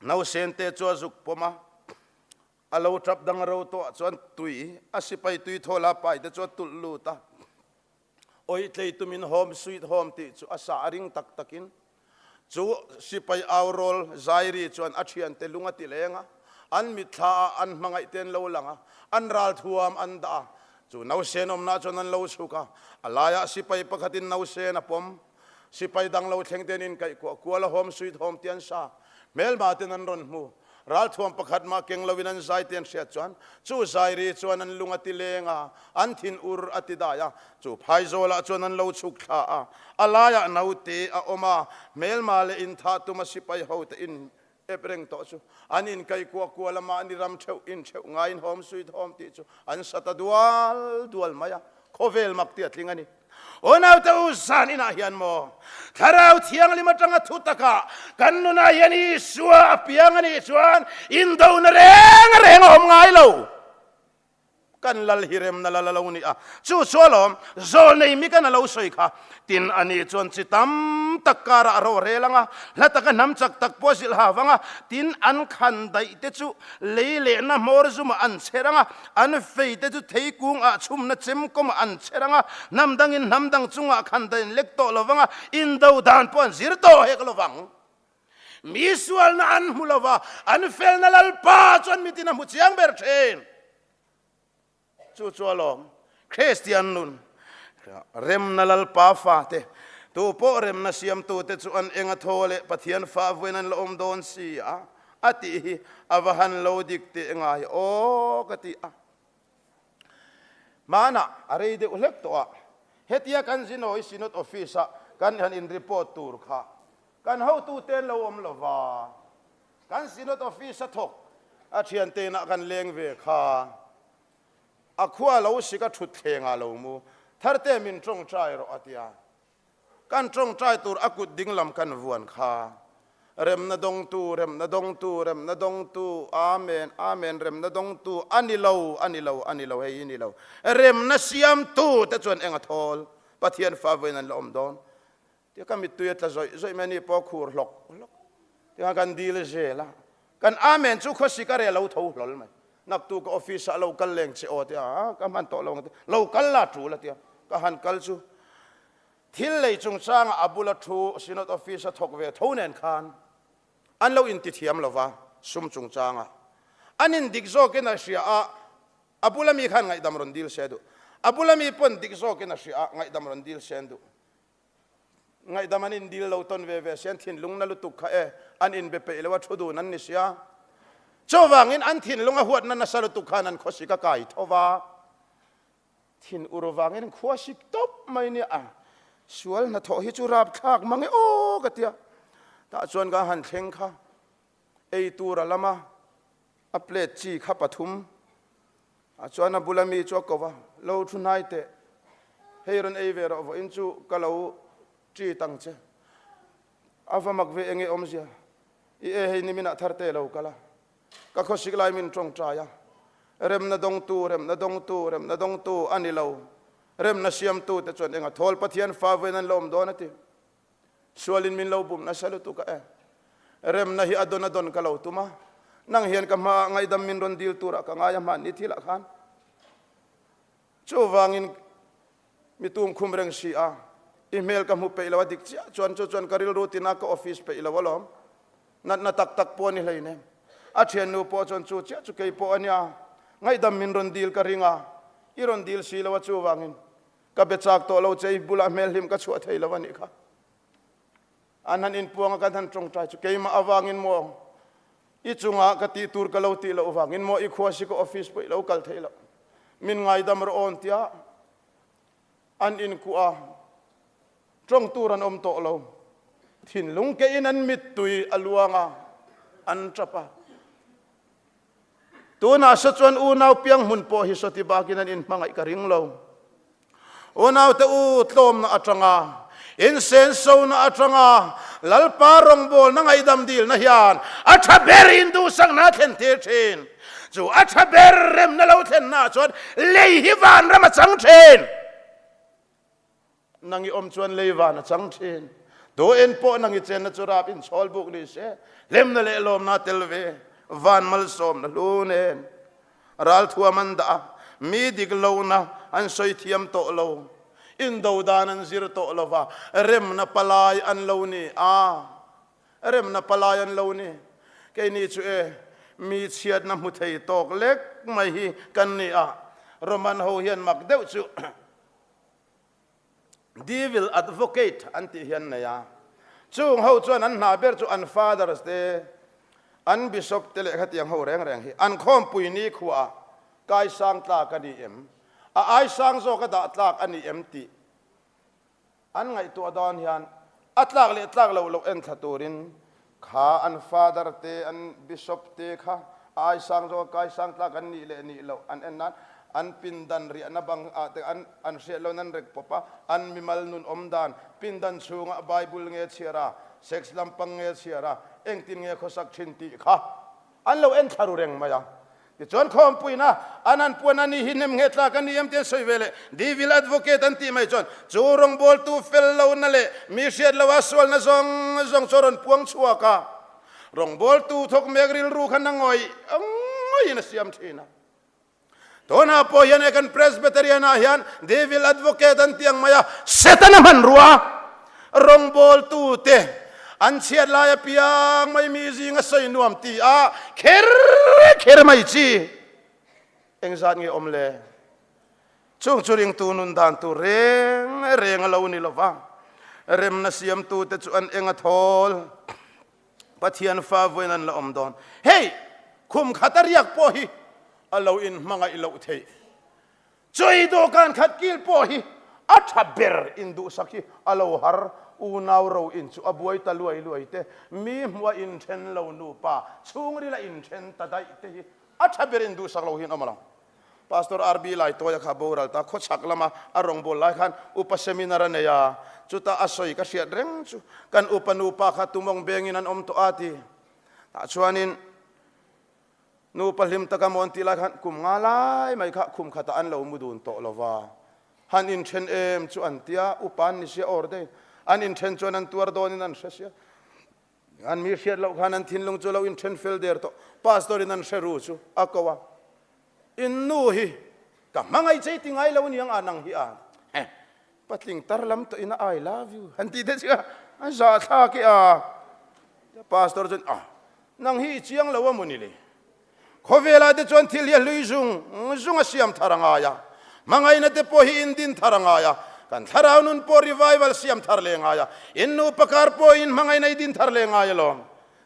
Nausen te chu a zuk pawm a, a lo tap dang ro tawh ah chuan tui a sipai tui thawl a pai te chu a tulh lut a, awih tlei tumin home sweet home tih chu a sa a ring tak takin chu sipai au rawl zai ri chuan a thiante lung a ti leng a, an mitthla ah an hmangaih te an lo lang a, an ralthuam an dah a, chu nausen awmna chuan an lo chhuk a, a laiah sipai pakhatin nausen a pawm. Sipai dang lo thleng ten in kaih kuah kual a home sweet home ti an sa. Hmelma ten an rawn hmu. Ralthuam pakhat mah keng lo in an zai ti an hriat chuan chu zai ri chuan an lung a ti leng a, an thin ur a ti dai a. Chu phaizawl ah chuan an lo chhuk thla a, a lai ah naute a awm a, hmelma leh inthah tum a sipai ho te in ep reng tawh chu an inkaih kuah kual a, mahni ram theuh in theuh ngaiin home sweet home tih chu an sa ta dual dual mai a, khawvel mak tih a tling a ni. Aw naute u, zan inah hian maw Thlarau Thianghlim atanga thu takah kan nunah hian Isua a piang a nih chuan indona reng reng a awm ngai lo. Kan lal hi remna lal a lo ni a, chu chu alawm zawlnei mi kan a lo sawi kha. Tin, a ni chuan chi tam tak karah a ro rel ang a, hla taka hnam chak tak pawh a zilh ha vang a, tin, an khan daih te chu lei lehna hmawr zumah an chher ang a, an fei te chu theikung ah chhumna chem kawmah an chher ang a, hnam dangin hnam dang chungah khan daih an lek tawh lo vang a, indo dan pawh an zir tawh hek lo vang. Mi sualna an hmu lo va, an felna Lalpa chuan mitin a hmu chiang ber thin. Chu chu alawm Kristian nun remna Lalpa fate, tu pawh remna siamtute chu an eng a thaw leh Pathian fa vawiin an la awm dawn si a, a tih hi a va han lo dik teh ngai aw ka ti a. Hmanah a rei deuh hlek tawh a, hetia kan Zinawi Synod Office-a kan han in report tur kha Kan hotute an lo awm lo va, kan Synod Office a thawk a thiante inah kan leng ve kha. A khua lo sik a thut thleng ah lo mu, Tharte min tawngtai rawh a ti a. Kan tawngtai tur a kut ding lam kan vuan kha. Remna dawngtu, remna dawngtu, remna dawngtu, Amen, Amen, remna dawngtu a ni lo, a ni lo, a ni lo, hei hi ni lo. Remna siamtu te chuan eng a thawl? Pathian fa vawiin an la awm dawn. Tia ka mittui a tla zawih zawih mai a ni pawh a khur hlawk hlawk. Tia kan dil zel a, kan Amen chu khawsik a reh lo tho hlawl mai. Naktu ka office ah lo kal leng che aw tia, a ka hman tawh lo ang tia, lo kal la tul a tia, ka han kal chu thil lei chungchangah a bula thu Synod office a thawk ve tho nen khan an lo intithiam lo va, sum chungchangah an indik zawkin a hria a, a bula mi khan ngaihdam rawn dil se duh, a bula mi pawn dik zawkin a hria a, ngaihdam rawn dil se an duh. Ngaihdam an indil lo tawn ve ve sia, an thinlung na lutuk kha e, an inbe peih lo a, thu dun an ni sia. Chuvangin an thinlung a huatna nasa lutuk khan an khawsik a kai tho va, thin ur vangin an khuasik tawp mai nia. A sual hnathawh hi chu rapthlak mang e aw ka tia. Tah chuan ka han thleng kha, ei tur a lam a, a plate chi kha pathum Ah chuan a bula mi chu a ko va, Lo thu hnai teh, hei rawn ei ve rawh vawiin chu ka lo treat ang che. A va mak ve enge awmzia, i e hei niminah thar te lo kal a, ka khawsik lai min tawngtai a, remna dawngtu, remna dawngtu, remna dawngtu a ni lo, remna siamtu te chuan enga thawl Pathian fa vawiin an la awm dawn a ti. Sualin min lo bum nasa lutuk a e. Remna hi a dawn a dawn ka lo tum a, nang hian ka hmaah ngaihdam min rawn dil turah ka ngai a hmanni thilah khan. Chuvangin mi tum khum reng si a, i hmel ka hmu peih lo a dik chiah chuan chu chuan ka rilru tina ka office peih lo alawm. Natna tak tak pawh a ni hleinem. A thiannu pawh chuan chu chiah chu kei pawh a nia, ngaihdam min rawn dil ka ring a, i rawn dil si lo a chuvangin Ka be chak tawh lo che, i bulah hmelhlim ka chhuah thei lo a nih kha. An han inpuang a, kan han tawngtai chu keimah avangin maw, i chungah ka tih tur ka lo tih loh vangin maw i khua si ka office pawh i lo kal thei lo. Min ngaidam rawh awn tia an inkuah a, tawng tur an awm tawh lo. Thinlung kein an mittui a luang a, an tap a. Tunah sa chuan unau piang hmun pawh hi sawti bakin an inhmangaih ka ring lo. Unaute u tlawmna atanga, insensona atanga Lalpa rawngbawlna ngaihdam dilna hian a tha ber induhsakna a thlen tir thin. Chu a tha ber remna lo thlennaah chuan lei hi vanram a chang thin. Nang i awm chuan lei van a chang thin. Tu en pawh nang i chenna chu rap in chhawl buk ni se, hlemna leh lawmna tel ve, van malsawmna hlu nen. Ralthuam an dah a, mi dik lohna an sawi thiam tawh lo, indo dan an zir tawh lo va, remna palai an lo ni a, remna palai an lo ni. Keini chu e, mi chhiatna hmu thei tawk lek mai hi kan ni a, Roman ho hian mak deuh chu. Devil advocate an tih hi an nei a, chung ho chuan an hna ber chu an fathers te, an bishop te leh khatiang ho reng reng hi an khawmpui nikhua kaisang tlak a ni em, a aisang zawka dah tlak a ni em tih An ngaihtuah dawn hian a tlak leh tlak loh loh en thla turin kha an Father te, an Bishop te kha a aisang zawk a kaisang tlak an nih leh nih loh an en nan an pindan riahna bang ah te an an hriat loin an rek pawp a, an mimal nun awm dan, pindan chhungah Bible nge chhiar a, sex lampang nge chhiar a, engtin nge khawsak thin tih kha An lo en thla ru reng mai a. Tichuan khawmpuina an han puan a ni hi hnem nge tlak a ni em tih an sawi ve leh. Devil advocate an tih mai chuan chu rawngbawltu fel lohna leh mi hriat loha sualna zawng zawng chu a rawn puang chhuak a. Rawngbawltu thawk mek rilru khan a ngawih ngawihin a siam thin a. Tunah pawh hian he kan Presbyterian ah hian Devil Advocate an tih ang mai a, Setana hmanrua rawngbawltute an chhiat lai apiang mai mi zinga sawi nuam ti a kher kher mai chi engzat nge awm le? Chung chu ringtu nun dan tur reng reng a lo ni lova, remna siamtute chu an eng a thawl. Pathian fa vawiin an la awm dawn. Hei, khum khat a riak pawh hi a lo inhmangaih loh theih. Chawi dawhkan khat kil pawh hi a tha ber induhsak hi a lo har. Unau ro in chu a buai ta luai luai te, mi hmuah inthen lo nupa chhungrila inthen ta daih te hi a tha ber induhsak lo hi an awm a lo. Pastor RB Laitawia kha boral ta khawchhak lama a rawngbâwl lai khan upa seminar a nei a, chuta a sawi ka hriat reng chu kan upa nupa kha tumawng bengin an awm tawh a ti. Tah chuanin nupa hlim taka maw an tih lai khan kum nga lai mai kha khum khatah an lo mu dun tawh lo va, han inthen em chu an tia, upa an ni sia awr deuhin an inthen chuan an tuar dawnin an hre sia. An mi hriat loh khan an thinlung chu lo inthen fel der tawh. Pastor in an hre ru chu a ko a, In nu hi ka hmangaih che i ti ngai lo aniang a nang hi a he patling tar lam tawh in a I love you han tih te chu a zahthlak e a. Pastor chuan a nang hi i chiang lo a mawni le. Khawvelah te chuan thil hi a hlui zung zung a siam thar a ngai a, hmangaihna te pawh hi indin thar a ngai a, kan thlarau nun pawh revival siam thar leh ngai a, in nupa kar pawh in hmangaihna i din thar leh ngai alawm.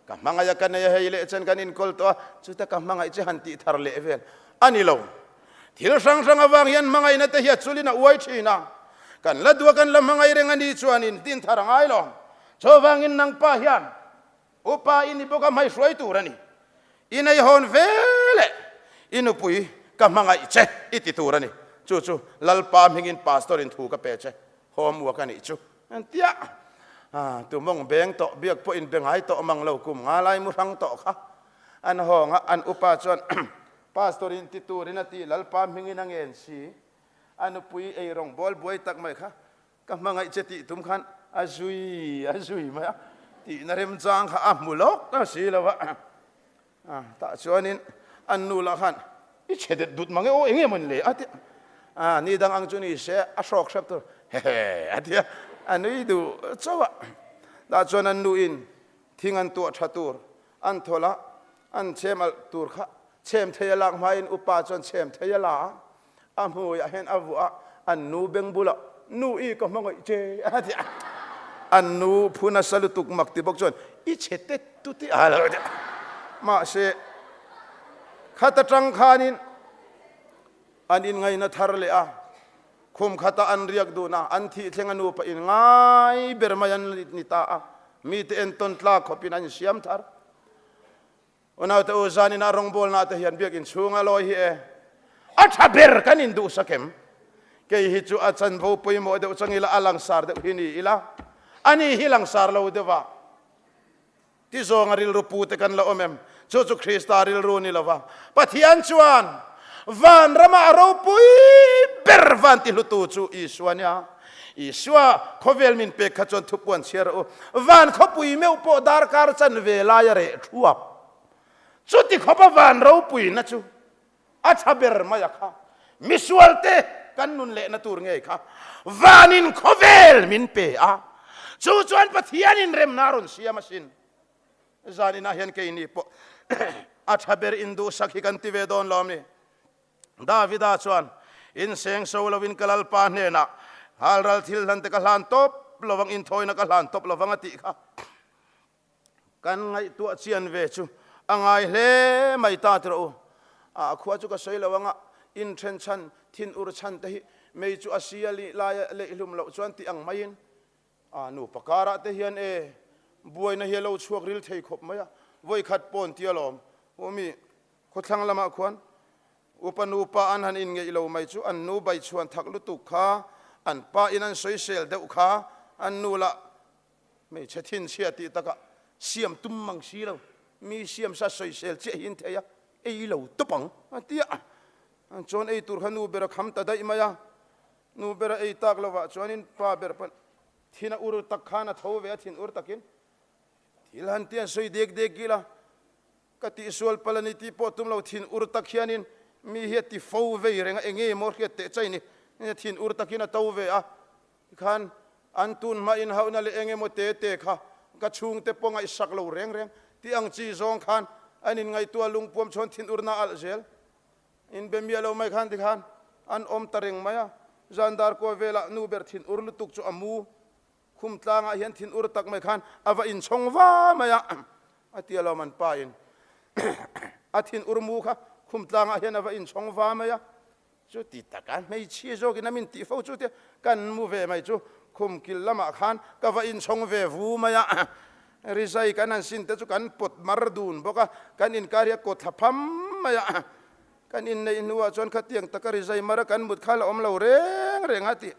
Ka hmangaih a ka nei a hei leh chen kan inkawl tawh a, chuta ka hmangaih che han tih thar leh vel a ni lo. Thil hrang hrang avang hian hmangaihna te hi a chulin a uai thin a, kan la duh a kan la hmangaih reng a ni chuan in din thar a ngai lo. Chuvangin nangpa hian Upa i ni bawk a hmaihruai tur a ni. I nei hawn ve leh i nupui ka hmangaih che i ti tur a ni. Chu chu Lalpa hmingin Pastor in thu ka pe che, homework a nih chu. Engtia tumawng beng tawh biak pawh in be ngai tawh mang lo kum nga lai mu hrang tawh kha an hawng a, an upa chuan Pastor in ti turin a ti Lalpa hmingin a ngen si. A nupui ei rawng bawl buai tak mai kha Ka hmangaih che tih tum khan a zui a zui mai a, tihna remchang kha a hmu lawk a si lo a. Tah chuanin an nu lah khan i chhe det dut mang e aw eng nge maw ni le a ti a, ni dang ang chu ni se a hrawk hrep tur hehe a ti a, a nui duh chauh a. Tah chuan an nuin thing an tuah tha tur an thawlh a, an chhem alh tur kha chhem thei a lak hmain upa chuan chhem thei a la a, A hmuiah hian a vuah a, an nu beng bulah, Nu i ka hmangaih che a ti a. An nu phu nasa lutuk mak ti bawk chuan, I chhe tet tut i a lo ti a. Mahse, khat atang khanin an inngaina thar leh a, khum khatah an riak dun a, an thih thleng a nupa in ngai ber mai an ni ta a, mite entawn tlak khawpin an insiam thar. Unaute u, zanin ah rawngbawlna te hian biakinn chhunga lawi hi e, a tha ber kan induhsak em? Kei hi chu a chanvo pawimawh deuh chang ila, a langsar deuh hi ni ila, ani hi langsar lo deuh a, ti zawnga rilru pu te kan la awm em? Chu chu Krista rilru ni lova, Pathian chuan vanrama a ropui ber van ti hlutu chu Isua nia. Isua khawvel min pek kha chuan thupuan chhiar a u. Van khawpui meuh pawh darkar chanve lai a reh thuap. Chuti khawpa van ropuina chu a tha ber mai a kha. Misualte kan nun lehna tur ngei kha vanin khawvel min pe a. Chu chuan Pathianin remna a rawn siam asin. Zaninah hian keini pawh a tha ber induhsak hi kan ti ve dawn lo a mi? Davida chuan, Inseng so lovin ka Lalpa hnenah Halral thil hlan te ka hlan tawp lovang, inthawina ka hlan tawp lovang a tih kha kan ngaihtuah chian ve chu a ngai hle mai ta ti rawh u. A khua chu ka sawi lo anga inthen chhan, thin ur chhan te hi mei chu a si a lih laia leihlum loh chuan tih ang maiin a nupa karah te hian e buaina hi a lo chhuak ril thei khawp mai a, vawikhat pawn tia lawm u mi khawthlang lamah khuan Upa nupa an han inngeih lo mai chu an nu bai chhuan thak lutuk kha an pa in an sawisel deuh kha an nu lah hmeichhe thinchhia tih takah siam tum mang si lo, mi siam sa sawisel chiah hi an thei a, ei lo tawp ang a ti a. An chuan ei tur kha nu ber a kham ta daih mai a, nu ber a ei tak lovah chuanin pa ber pawn thin a ur tak khan a tho ve a, thin ur takin thil han ti an sawi dek dek gil a. Ka tihsual pal a ni tih pawh tum lo thin ur tak hianin mi hi a ti fo vei reng a, enge maw hriat teh chai ni, thin ur takin a to ve a, tikhan an tun hma inhauhna leh eng emaw te te kha ka chhungte pawh ngaihsak lo reng reng tih ang chi zawng khan an inngaihtuah lungpuam chuan thin urna a alh zel. Inbe miah lo mai khan tikhan an awm ta reng mai a, zan dar kua velah nu ber thin ur lutuk chu a mu Khum tlangah hian thin ur tak mai khan a va inchhawng va mai a, a ti alawm an pa in a thin ur mu kha khum tlangah hian a va inchhawng va mai a, chuti taka hmeichhia zawkin a min tih fo chu tia kan mu ve mai chu khum kil lamah khan ka va inchhawng ve vu mai a, rizai kan han sin te chu kan pawt mar dun bawk a, kan inkar hi a kawt thla pham mai a, kan inneih hnuah chuan khatiang taka rizai mar a kan mut kha la awm lo reng reng a tih.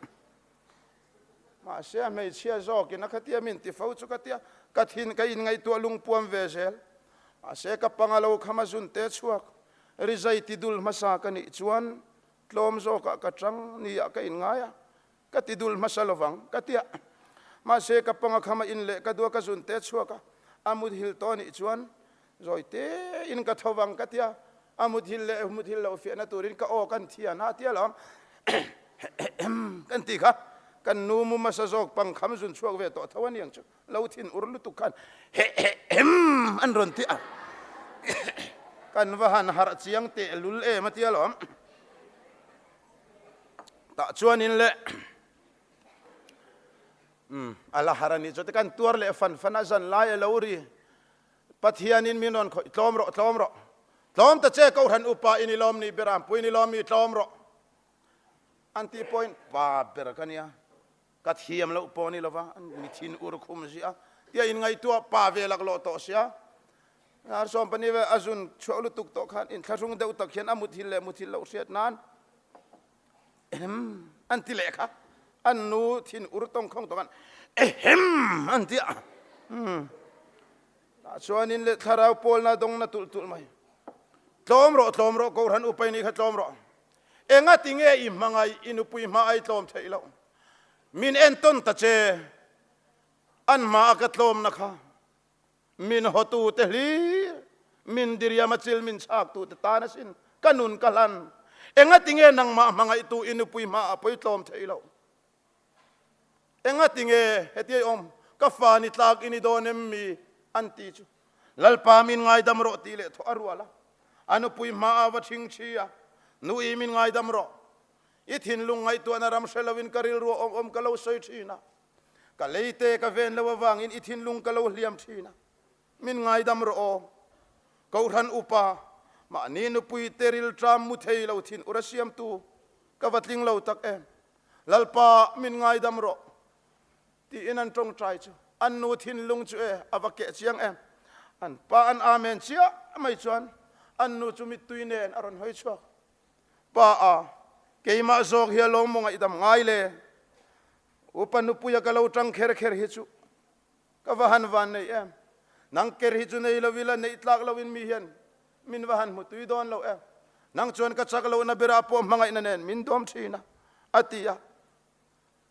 Mahse a hmeichhia zawkin a khatia min ti fo chu ka tia, ka thin ka inngaihtuah lungpuam ve zel. Mahse ka panga lo kham a zun te chhuak, rizai ti dul hmasa ka nih chuan tlawm zawkah ka tang nia ka inngai a, ka ti dul hmasa lovang ka tia. Mahse ka panga kham a in leh ka dua ka zun te chhuak a, a muthil tawh nih chuan zawi tein ka tho vang ka tia, A muthil leh muthil loh fiahna turin ka aw kan thian a tia lo kan ti kha kan nu mu hmasa zawk pangkham zun chhuak ve tawh tho a niang chu lo thin ur lutuk khan hehem an rawn ti a kan va han harh chiang teh lul em a tia lo tah chuanin le a la har a nih chu te kan tuar leh fan fan a zan lai a lo ri Pathianin min rawn khawih, Tlawm rawh, tlawm rawh. Tlawm ta che, Kohhran upa i ni lawm ni, Berampui i ni lawm mi, tlawm rawh. An tih pawhin, Pa ber ka nia, ka thiam loh pawh ni lova, mi thin ur khum zia, tia inngaihtuah pa ve laklawh tawh sia. Ar sawmpani ve a zun chhuah lutuk tawh khan inthlahrung deuh tak hian a muthil leh muthil loh hriat nan ehem an ti leh kha. An nu thin ur tawngkhawng tawh khan ehem an ti a. Tah chuanin leh thlarau pawlna dawngna tulh tulh mai. Tlawm rawh, tlawm rawh, Kohhran upa i nih kha tlawm rawh. Enga ti nge i hmangaih, i nupui hma ai tlawm theih loh? Min entawn ta che, an hma a ka tlawmna kha. Min hawtu te hlir, min diriam a chil min chhak tu te tan asin ka nun ka hlan. Enga ti nge nangmah hmangaihtu i nupui hma a pawi tlawm theih loh? Enga ti nge hetiai awm ka fa ni tlak i ni dawn em mi? an ti chu Lalpa min ngaidam rawh tih leh thawh a rual a. A nupui hma a va thing thi a, Nu i min ngaidam rawh. I thinlung ngaihtuahna ram hre loin ka rilru a awm awm ka lo sawi thin a. Ka lei te ka ven lo avangin i thinlung ka lo hliam thin a. Min ngaidam rawh aw. Kohhran upa, mahni nupui te rilṭam mu thei lo thin ura siamtu ka va tling lo tak em. Lalpa, min ngaidam rawh, tiin an tawngtai chu an nu thinlung chu e a va keh chiang em. An pa an amen chiah mai chuan an nu chu mittui nen a rawn hawi chhuak. Pa a, keimah zawk hi a lawm maw ngaihdam ngai le? Upa nupuia ka lo tang kher kher hi chu ka va han van nei em. Nang ker hi chu nei lo ila neih tlak loin mi hian min va han hmu tui dawn lo em. Nang chuan ka chak lohna berah pawh hmangaihna nen min dawm thin a, a ti a.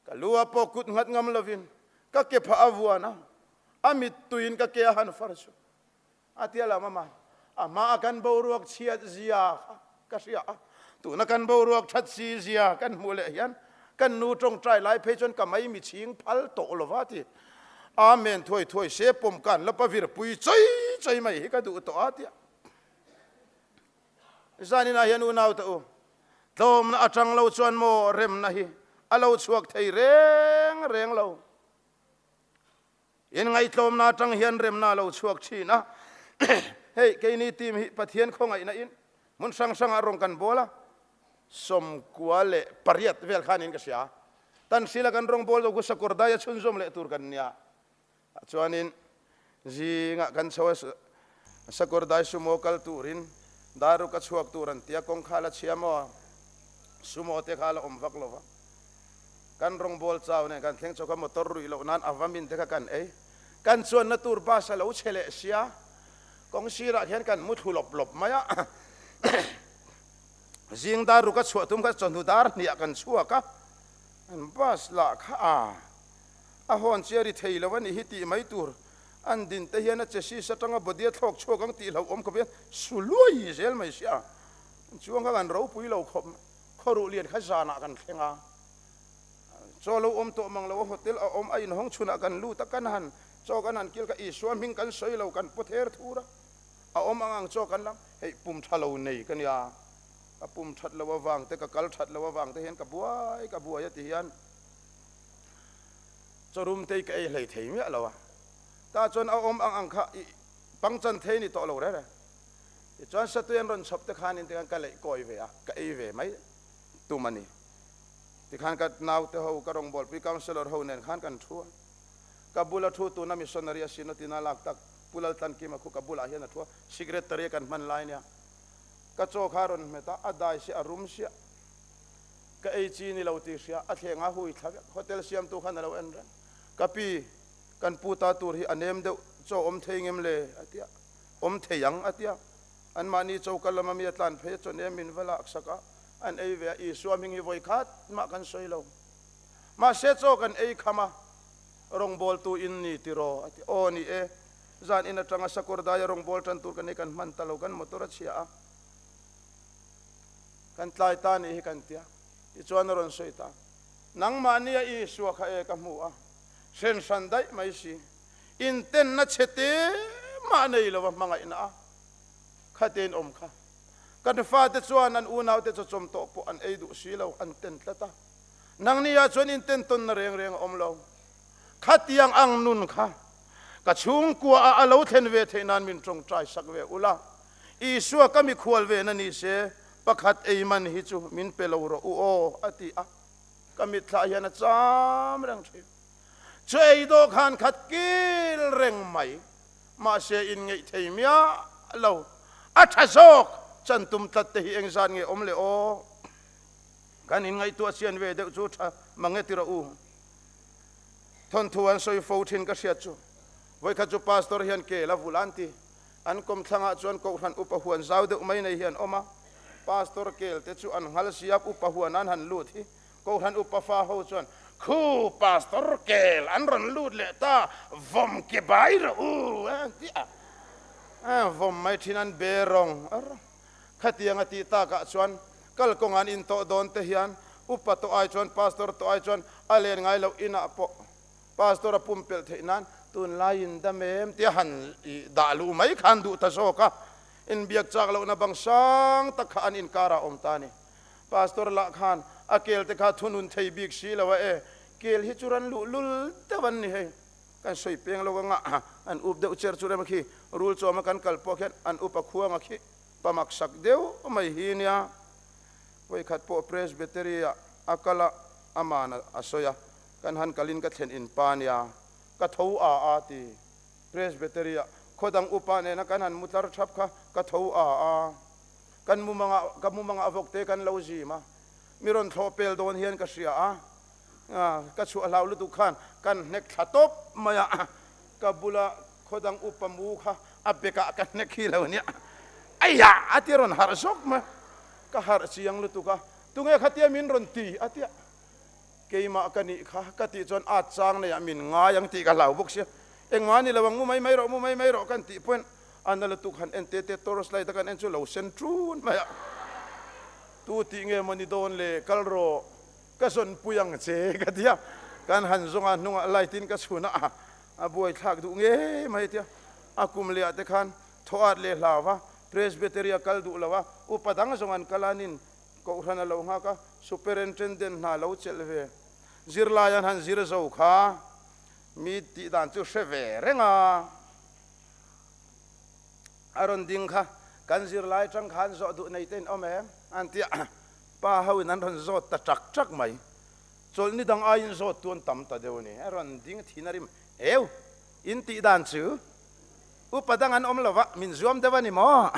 Ka lu ah pawh kut nghat ngam lovin ka ke phah a vuan a, a mittuiin ka ke a han far chu. A tia lam aman a hma a kan boruak chhiat zia kha ka hria a, tuna kan boruak that si zia kan hmuh leh hian kan nu tawngtai lai phei chuan ka mai mi chhing phal tawh lova ti. Amen thuai thuai se pawm kan lapa virpui chawi chawi mai hi ka duh tawh a tia. Zaninah hian unau te u, tlawmna atang lo chuan maw remna hi a lo chhuak thei reng reng lo. Inngaihtlawmna atang hian remna a lo chhuak thin a. Hei, keini team hi Pathian khawngaihna in hmun hrang hrangah rawng kan bawl a, 98 vel khanin ka hria. Tanhrila kan rawng bawl zo khu Sakawrdai a chhunzawm leh tur kan nia. Chuanin zingah kan chho a, Sakawrdai sumo kal turin Daruk a chhuak tur an tia, kawng kha la chhia maw? Sumo te kha la awm vak lo va. Kan rawngbawl chau nen kan thleng chho kha motor ruih loh nan a va min te kha kan ei. Kan chuanna tur bus a lo chhe leh sia, kawng sirah khian kan mu thlu lawp lawp mai a. Zing Daruk a chhuah tum kha chawhnu dar hniah kan chhuak a, an bus lah kha a. A hawn chiah ri thei lo a nih hi tih mai tur an din te hian a che sis atanga body a thlawk chhuak ang tih hlauhawm khawp hian su luai zel mai sia. Chuang kha kan ropui lo khawp khawruh lian kha zanah kan thleng a, chaw lo awm tawh mang lo a hotel a awm a inhawng chhunah kan lut a kan han chaw kan han kil kha Isua hming kan sawi lo kan paw ther thur a, a awm ang ang chaw kan lam hei pum tha lo nei ka nia, ka pum that lo avang te ka kal that lo avang te hian ka buai ka buai a ti hian. Chawrum te hi ka ei hlei thei miah lo a, tah chuan a awm ang ang kha i pangchan thei ni tawh lo reng reng. Tichuan satui an rawn chhawp te khanin tikhan ka leih kawi ve a, ka ei ve mai tum a ni. Tikhan ka naute ho, ka rawngbawlpui councillor ho nen khan kan thu a, ka bula thu tuna missionary a sin atina lak tak Pu Laltlankima khu ka bulah hian a thu a, secretary a kan hman lai nia. Ka chaw kha a rawn hmet a, a dai siah a rum siah. Ka ei chi ni lo tih hria, a thleng a hui thla vek. Hotel siamtu khan a lo en reng. Ka pi, kan pu ta tur hi a nem deuh, chaw awm thei ngem le? a ti a. Awm thei ang, a ti a. Anmahni choka lama mi a tlan phei a, chaw nem min va laksak a, an ei ve a. Isua hming hi vawi khat mah kan sawi lo. Mahse chaw kan ei kham a, rawngbawltu in ni tiraw? a ti. Aw ni e, zan in atanga Sakawrdaia rawngbawl tan tur kan ei kan hman ta lo, kan motor a chhia a. Kan tlai ta nih hi kan tia. Tichuan a rawn sawi ta, Nangmahnia Isua kha e ka hmu a, hren hran daih mai si, intenna chhe te mah nei lo a hmangaihna a khatin awm kha. Kan fate chuan an unaute chawchawm tawh pawh an ei duh si lo, an ten tlat a. Nangnia chuan inten tawnna reng reng a awm lo. Khatiang ang nun kha ka chhungkua ah a lo thlen ve theih nan min tawngtai sak ve ula, Isua ka mikhual ve na ni se, pakhat ei man hi chu min pe lo rawh u aw, a ti a. Ka mitthlah hian a cham reng thin. Chu ei dawh khan khat kil reng mai, mahse inngeih thei miah lo. A tha zawk, chan tum tlat te hi engzat nge awm le aw? Kan inngaihtuah chian ve deuh chu tha mange ti rawh u. Thawnthu an sawi fo thin ka hriat chu, vawikhat chu pastor hian kel a vulh a an ti. An kawmthlangah chuan Kohhran upa huan zau deuh mai nei hi an awm a, Pastor kel te chu an nghal siap upa huan an han lut hi Kohhran upa fa ho chuan, Khu, Pastor kel an rawn lut leh ta, vawm ke bai rawh u an ti a. Vawm mai thin an be rawng a rawng. Khatiang a tih takah chuan kal kawng an intawh dawn te hian upa tawh ai chuan Pastor tawh ai chuan a len ngai loh inah pawh Pastor a pumpelh theih nan tunlai in dam em tia han dah luh mai khan duh ta zawk a, inbiak chak lohna bang sang tak kha an inkarah awm ta a ni. Pastor lah khan a kel te kha thunun thei bik si lo a e, kel hi chu ran luh lul deuh an ni hei, kan sawi peng lo anga an up deuh cher chu rem a khi, rul chawma kan kal pawh khian an up a khuang a khi pamak sak deuh mai hi nia. Vawikhat pawh Presbytery ah a kal a, aman a sawi a, Kan han kalin ka thlen in pa nia, ka tho a a ti. Presbytery ah khaw dang upa nena kan han mu tlar thap kha ka tho a a. Kan mumangah ka mumangah vawkte kan lo zim a, mi rawn thlawh pel dawn hian ka hria a, ka chhuah hlau lutuk khan kan hnek thla tawp mai a, ka bula khaw dang upa mu kha a bekah ka hnek hi lo nia, Aiah! a ti rawn harh zawk mai, ka harh chiang lutuk a, tunge khatia min rawn ti a tia. Keimah ka nih kha ka tih chuan at chang neiah min ngai ang tih ka hlau bawk sia. Engmah ni lo ang, mu mai mai rawh, mu mai mai rawh kan tih pawhin a na lutuk han en te te torch light a kan en chu lo sen ṭun mai a. Tu tih nge maw ni dawn le, kal rawh, ka zawn pui ang che ka ti a. Kan han zawng a hnungah light in ka chhun a, a buaithlak duh ngei mai a ti a. A kum leh ah te khan thaw at leh hlau va, Presbytery a kal duh lo a, upa dang zawng an kal a nin. Kohhran a lo nghak a, Superintendent hna lo chelh ve. Zirlai an han zir zo kha mi tih dan chu hre ve reng a. A rawn ding kha, Kan zirlai tang khan zawh duh nei te in awm em? An ti a, pa ho in an rawn zawt ta ṭak ṭak mai. Chawlhni dang aiin zawt tu an tam ta deuh a ni. A rawn ding thin a rim, Eu! In tih dan chu upa dang an awm lo va, min zuam deuh a ni maw?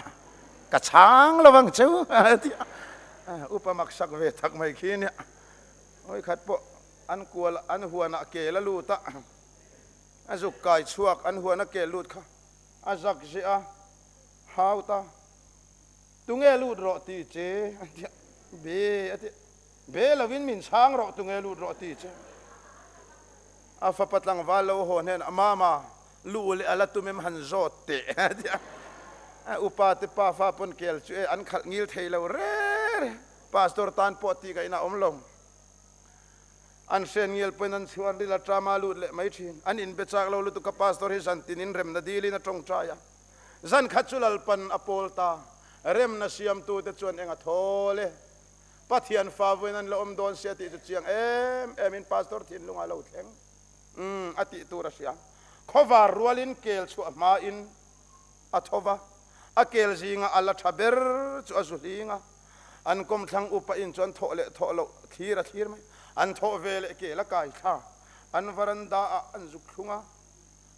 Ka chhang lo ang cheu a ti a. Upa maksak ve tak mai khi nia. Vawikhat pawh an kual an huanah kel a lut a, a zuk kai chhuak an huana kel lut kha a zak zeh a, hau ta, Tunge lut rawh ti che? a ti a. Be a ti a. Be lovin min chhang rawh, tunge lut rawh ti che? A fapa tlangval lo haw hnenah, Mama, lu leh a la tum em han zawt teh a ti a. A upa te pa fa pawn kel chu e an khalh ngil thei lo re re. Pastor tan pawh tih ka inah awm lo. An hren ngil pawhin an chhuan ril a tama lut leh mai thin. An inbe chak lo lutuk a pastor hi zan tin in remna dilin a tawngtai a. Zan khat chu Lalpan a pawl ta. Remna siamtute chuan eng a thawl e. Pathian fa vawiin an la awm dawn sia tih chu chiang em em in Pastor thinlung a lo thleng. Umm a tih tur a hria. Khawvar rualin kel chhuah hmain a tho va, a kel zinga a la tha ber chu a zu hling a. An kawmthlang upa in chuan thawh leh thawh loh thlir a thlir mai. An thawh ve leh kel a kai thla. An varanda ah an zuk thlung a,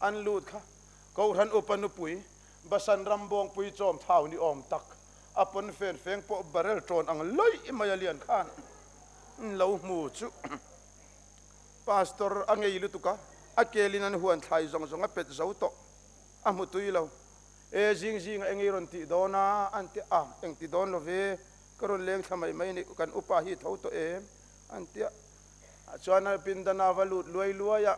an lut kha. Kohhran upa nupui Basan ram bawngpui chawm thau ni awm tak A pawn fen feng pawh barrel ṭawn ang lawih mai a lian khan lo hmu chu Pastor a ngei lutuk a, a kelin an huan thlai zawng zawng a pet zo tawh, a hmu tui lo. E zing zing a engei rawn tih dawn a? An ti a, eng ti dawn lo ve, ka rawn leng thla mai mai ni, kan upa hi tho tawh em? An ti a, chuan a pindana va lut luai luai a.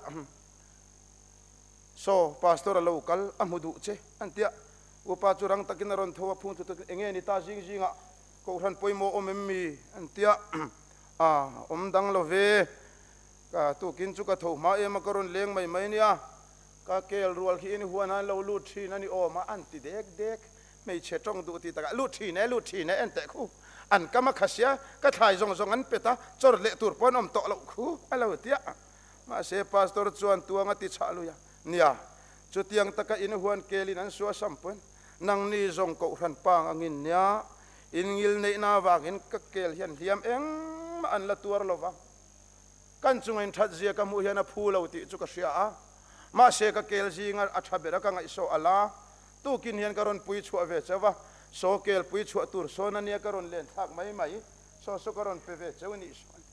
Saw, Pastor a lo kal, a hmu duh che, an ti a. Upa chu rang takin a rawn tho a, phung thlu takin, Enge ni ta zing zingah Kohhran pawimawh awm em mi? an ti a. A, awm dang lo ve, ka tukin chu ka tho hma em a, ka rawn leng mai mai nia, ka kel rual khi in huan a an lo lut thin a ni awm a, an ti dek dek. Hmeichhe tawng duh ti takah, Lut thin e, lut thin e, en teh khu, an kam a kha sia, ka thlai zawng zawng an pet a, chawr leh tur pawh an awm tawh loh khu, a lo ti a. Mahse, Pastor chuan tuang a ti chhah lui a, Nia, chutiang taka in huan kelin an suah sam pawn, nangni zawng kohhran pang angin nia, in ngil neihna avangin ka kel hian hliam engmah an la tuar lo va. Kan chunga in that zia ka hmuh hian a phu lo tih chu ka hria a, mahse ka kel zinga a tha bera ka ngaihsawh a la, tukin hian ka rawn pui chhuah ve cheu va, saw kel pui chhuah tur sawn a nia ka rawn len thlak mai mai, saw saw ka rawn pe ve cheu nih sawn.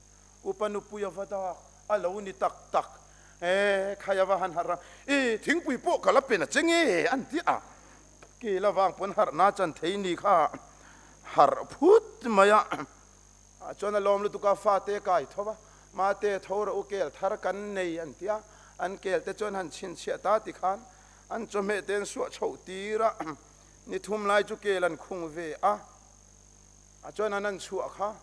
Upa nupui a va dak a lo ni tak tak e, khai a va han harh a, i thingpui pawh ka la pen a che nge an ti a, ke la vang pawn harh na chan thei ni kha harh phut mai a, chuan a lawm lutuk a fate kai tho va, mate tho rawh u kel thar kan nei an ti a, an kel te chuan han chhinchhiah ta ti khan an chawhmeh te an suah chhoh tir a, ni thum lai chu kel an khung ve a, chuan an han chhuah kha.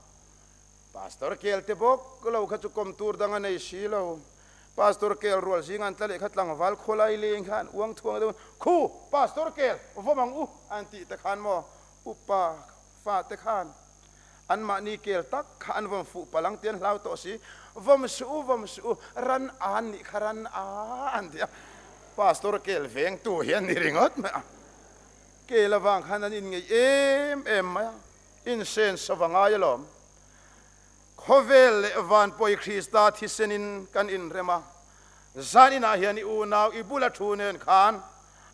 Pastor kel te bawk lo kha chu kawm tur dang a nei si lo. Pastor kel rual zinga an tla leh kha tlangval khawlai leng kha an uang thuang deuh a, Khu! Pastor kel, vawm ang u! an tih te khan maw upa fa te khan anmahni kel tak kha an vawm fuh palh ang tih an hlau tawh si. Vawm suh u, vawm suh u, ran an nih kha ran a an ti a. Pastor kel vengtu hi an ni ringawt mai a. Kel avang khan an inngeih em em mai a. Insen sava ngai alawm. Khawvel leh van pawi Krista thisenin kan inrem a, zan inah hian i unau i bula thu nen khan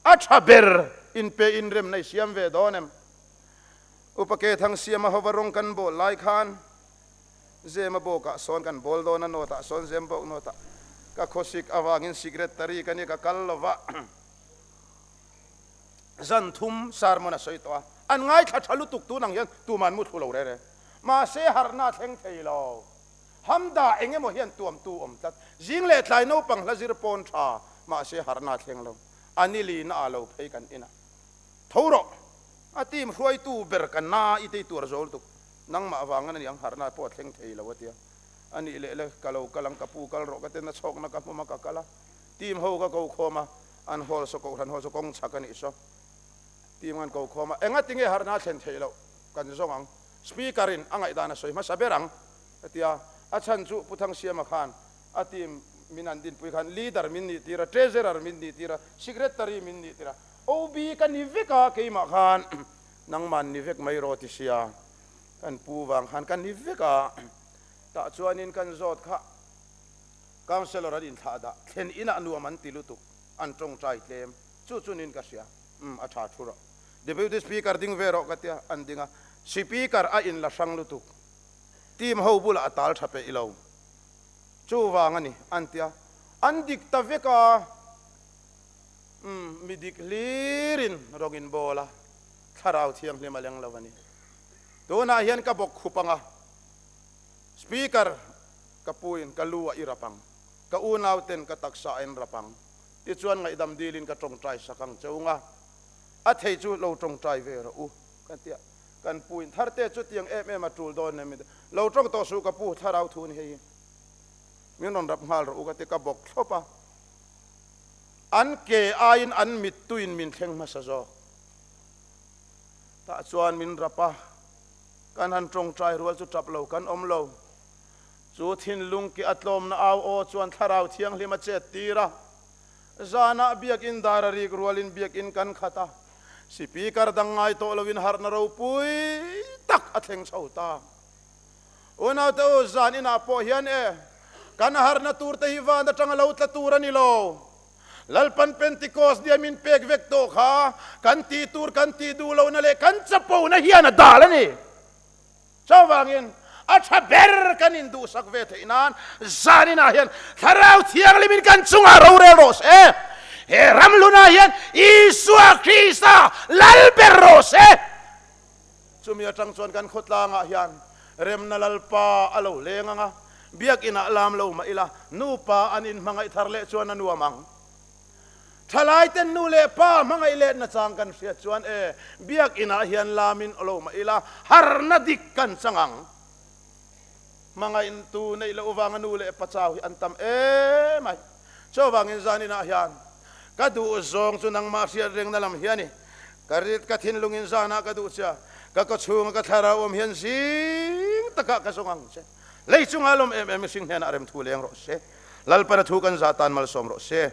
a tha ber inpe inremna i siam ve dawn em? Upa Ke Thangsiama hova rawng kan bawl lai khan Zema bawkah sawn kan bawl dawn a, nawtah sawn Zem bawk nawtah ka khawsik avangin sikret-tari ka nia ka kal lova. Zan thum sermon a sawi tawh a, an ngaithla tha lutuk tun ang hian tuman mu thlu lo re re. Mahse harhna a thleng thei lo. Hamda eng emaw hian tuamtu awm tlat. Zing leh tlai naupang hla zir pawn tha, mahse harhna a thleng lo. A ni li na ah lo phei kan inah. Tho rawh! A team hruaitu ber ka na i tei tur a zo lutuk. Nangmah avangin a ni ang harhna pawh a thleng thei lo a tia. A nih leh le ka lo kal ang ka pu kal rawh ka ten a chhawkna ka hmawm a ka kal a. Team ho ka ko khawm a, an hall saw kohhran ho saw kawng chhak a nih saw. Team an ko khawm a, enga tinge harhna a thlen theih loh kan zawng ang. Speaker in a ngaihdan a sawi hmasa ber ang ka ti a, a chhan chu Pu Thangsiama khan a team min an dinpui khan leader min nih tir a, treasurer min nih tir a, secretary min nih tir a, OB ka ni vek a keimah khan nangman ni vek mai rawh ti sia kan pu vang khan ka ni vek a, tah chuanin kan zawt kha councellor an inthlah dah thlen inah nuam an ti lutuk an tawngtai tlem chu chu nin ka hria umm a tha thu rawh. Deputy Speaker ding ve rawh ka tia, an ding a. Speaker a inla hrang lutuk. Team ho bulah a tal tha peih lo. Chuvang a ni, an tia. An dik ta vek a. Umm, mi dik hlirin rawng in bawl a, thlarau thianghlim a leng lo a ni. Tunah hian ka bawk khup ang a, Speaker ka puin ka lu ah i rap ang, ka unau ten ka taksa ah in rap ang, tichuan ngaihdam dilin ka tawngtai sak ang che ung a. A thei chu lo tawngtai ve rawh u ka ti a, kan pu in Tharte chu tiang em em a tul dawn em lo tawng tawh suh ka pu thlarau thu ni hei min rawn rap nghal rawh u ka ti ka bawk thlawp a, an ke aiin an mittuiin min thleng hmasa zawk. Tah chuan min rap a, kan han tawngtai rual chu tap lo kan awm lo. Chu thinlung ke a tlawmna au aw chuan thlarau thianghlim a chet tir a. Zanah biakinn dar a rik rualin biakinn kan khat a, Speaker dang ngai tawh loin harhna ropui tak a thleng chho ta. Unaute u, zan inah pawh hian e, kan harhna turte hi van atanga lo tla tur a ni lo. Lalpan Pentecost nia min pek vek tawh kha kan tih tur kan tih duh lohna leh kan chapona hian a dal a ni. Chuvangin, a tha ber kan induhsak ve theih nan zaninah hian Thlarau Thianghlimin kan chungah rorel rawh se. He ramhlunah hian Isua Krista lal ber rawh se. Chumi atang chuan kan khawtlangah hian remna Lalpa a lo leng ang a, biakinah lam lo mah ila nupa an inhmangaih thar leh chuan a nuam ang. Thalai ten nu leh pa hmangaih let nachang kan hriat chuan e, biakinah hian lamin lo mah ila harna dik kan chang ang. Hmangaihtu neih loh vanga nu leh pa chau hi an tam em ai. Chuvangin zaninah hian ka duh zawng chu nangmah hriat rengna lam hi a ni. Ka rit ka thinlungin zanah ka duh che a, ka kawchhunga ka thlarau awm hian zing takah ka zawng ang che. Lei chunga lawm em em mihring hnenah remthu leng rawh se. Lalpana thu kan zah tan malsawm rawh se.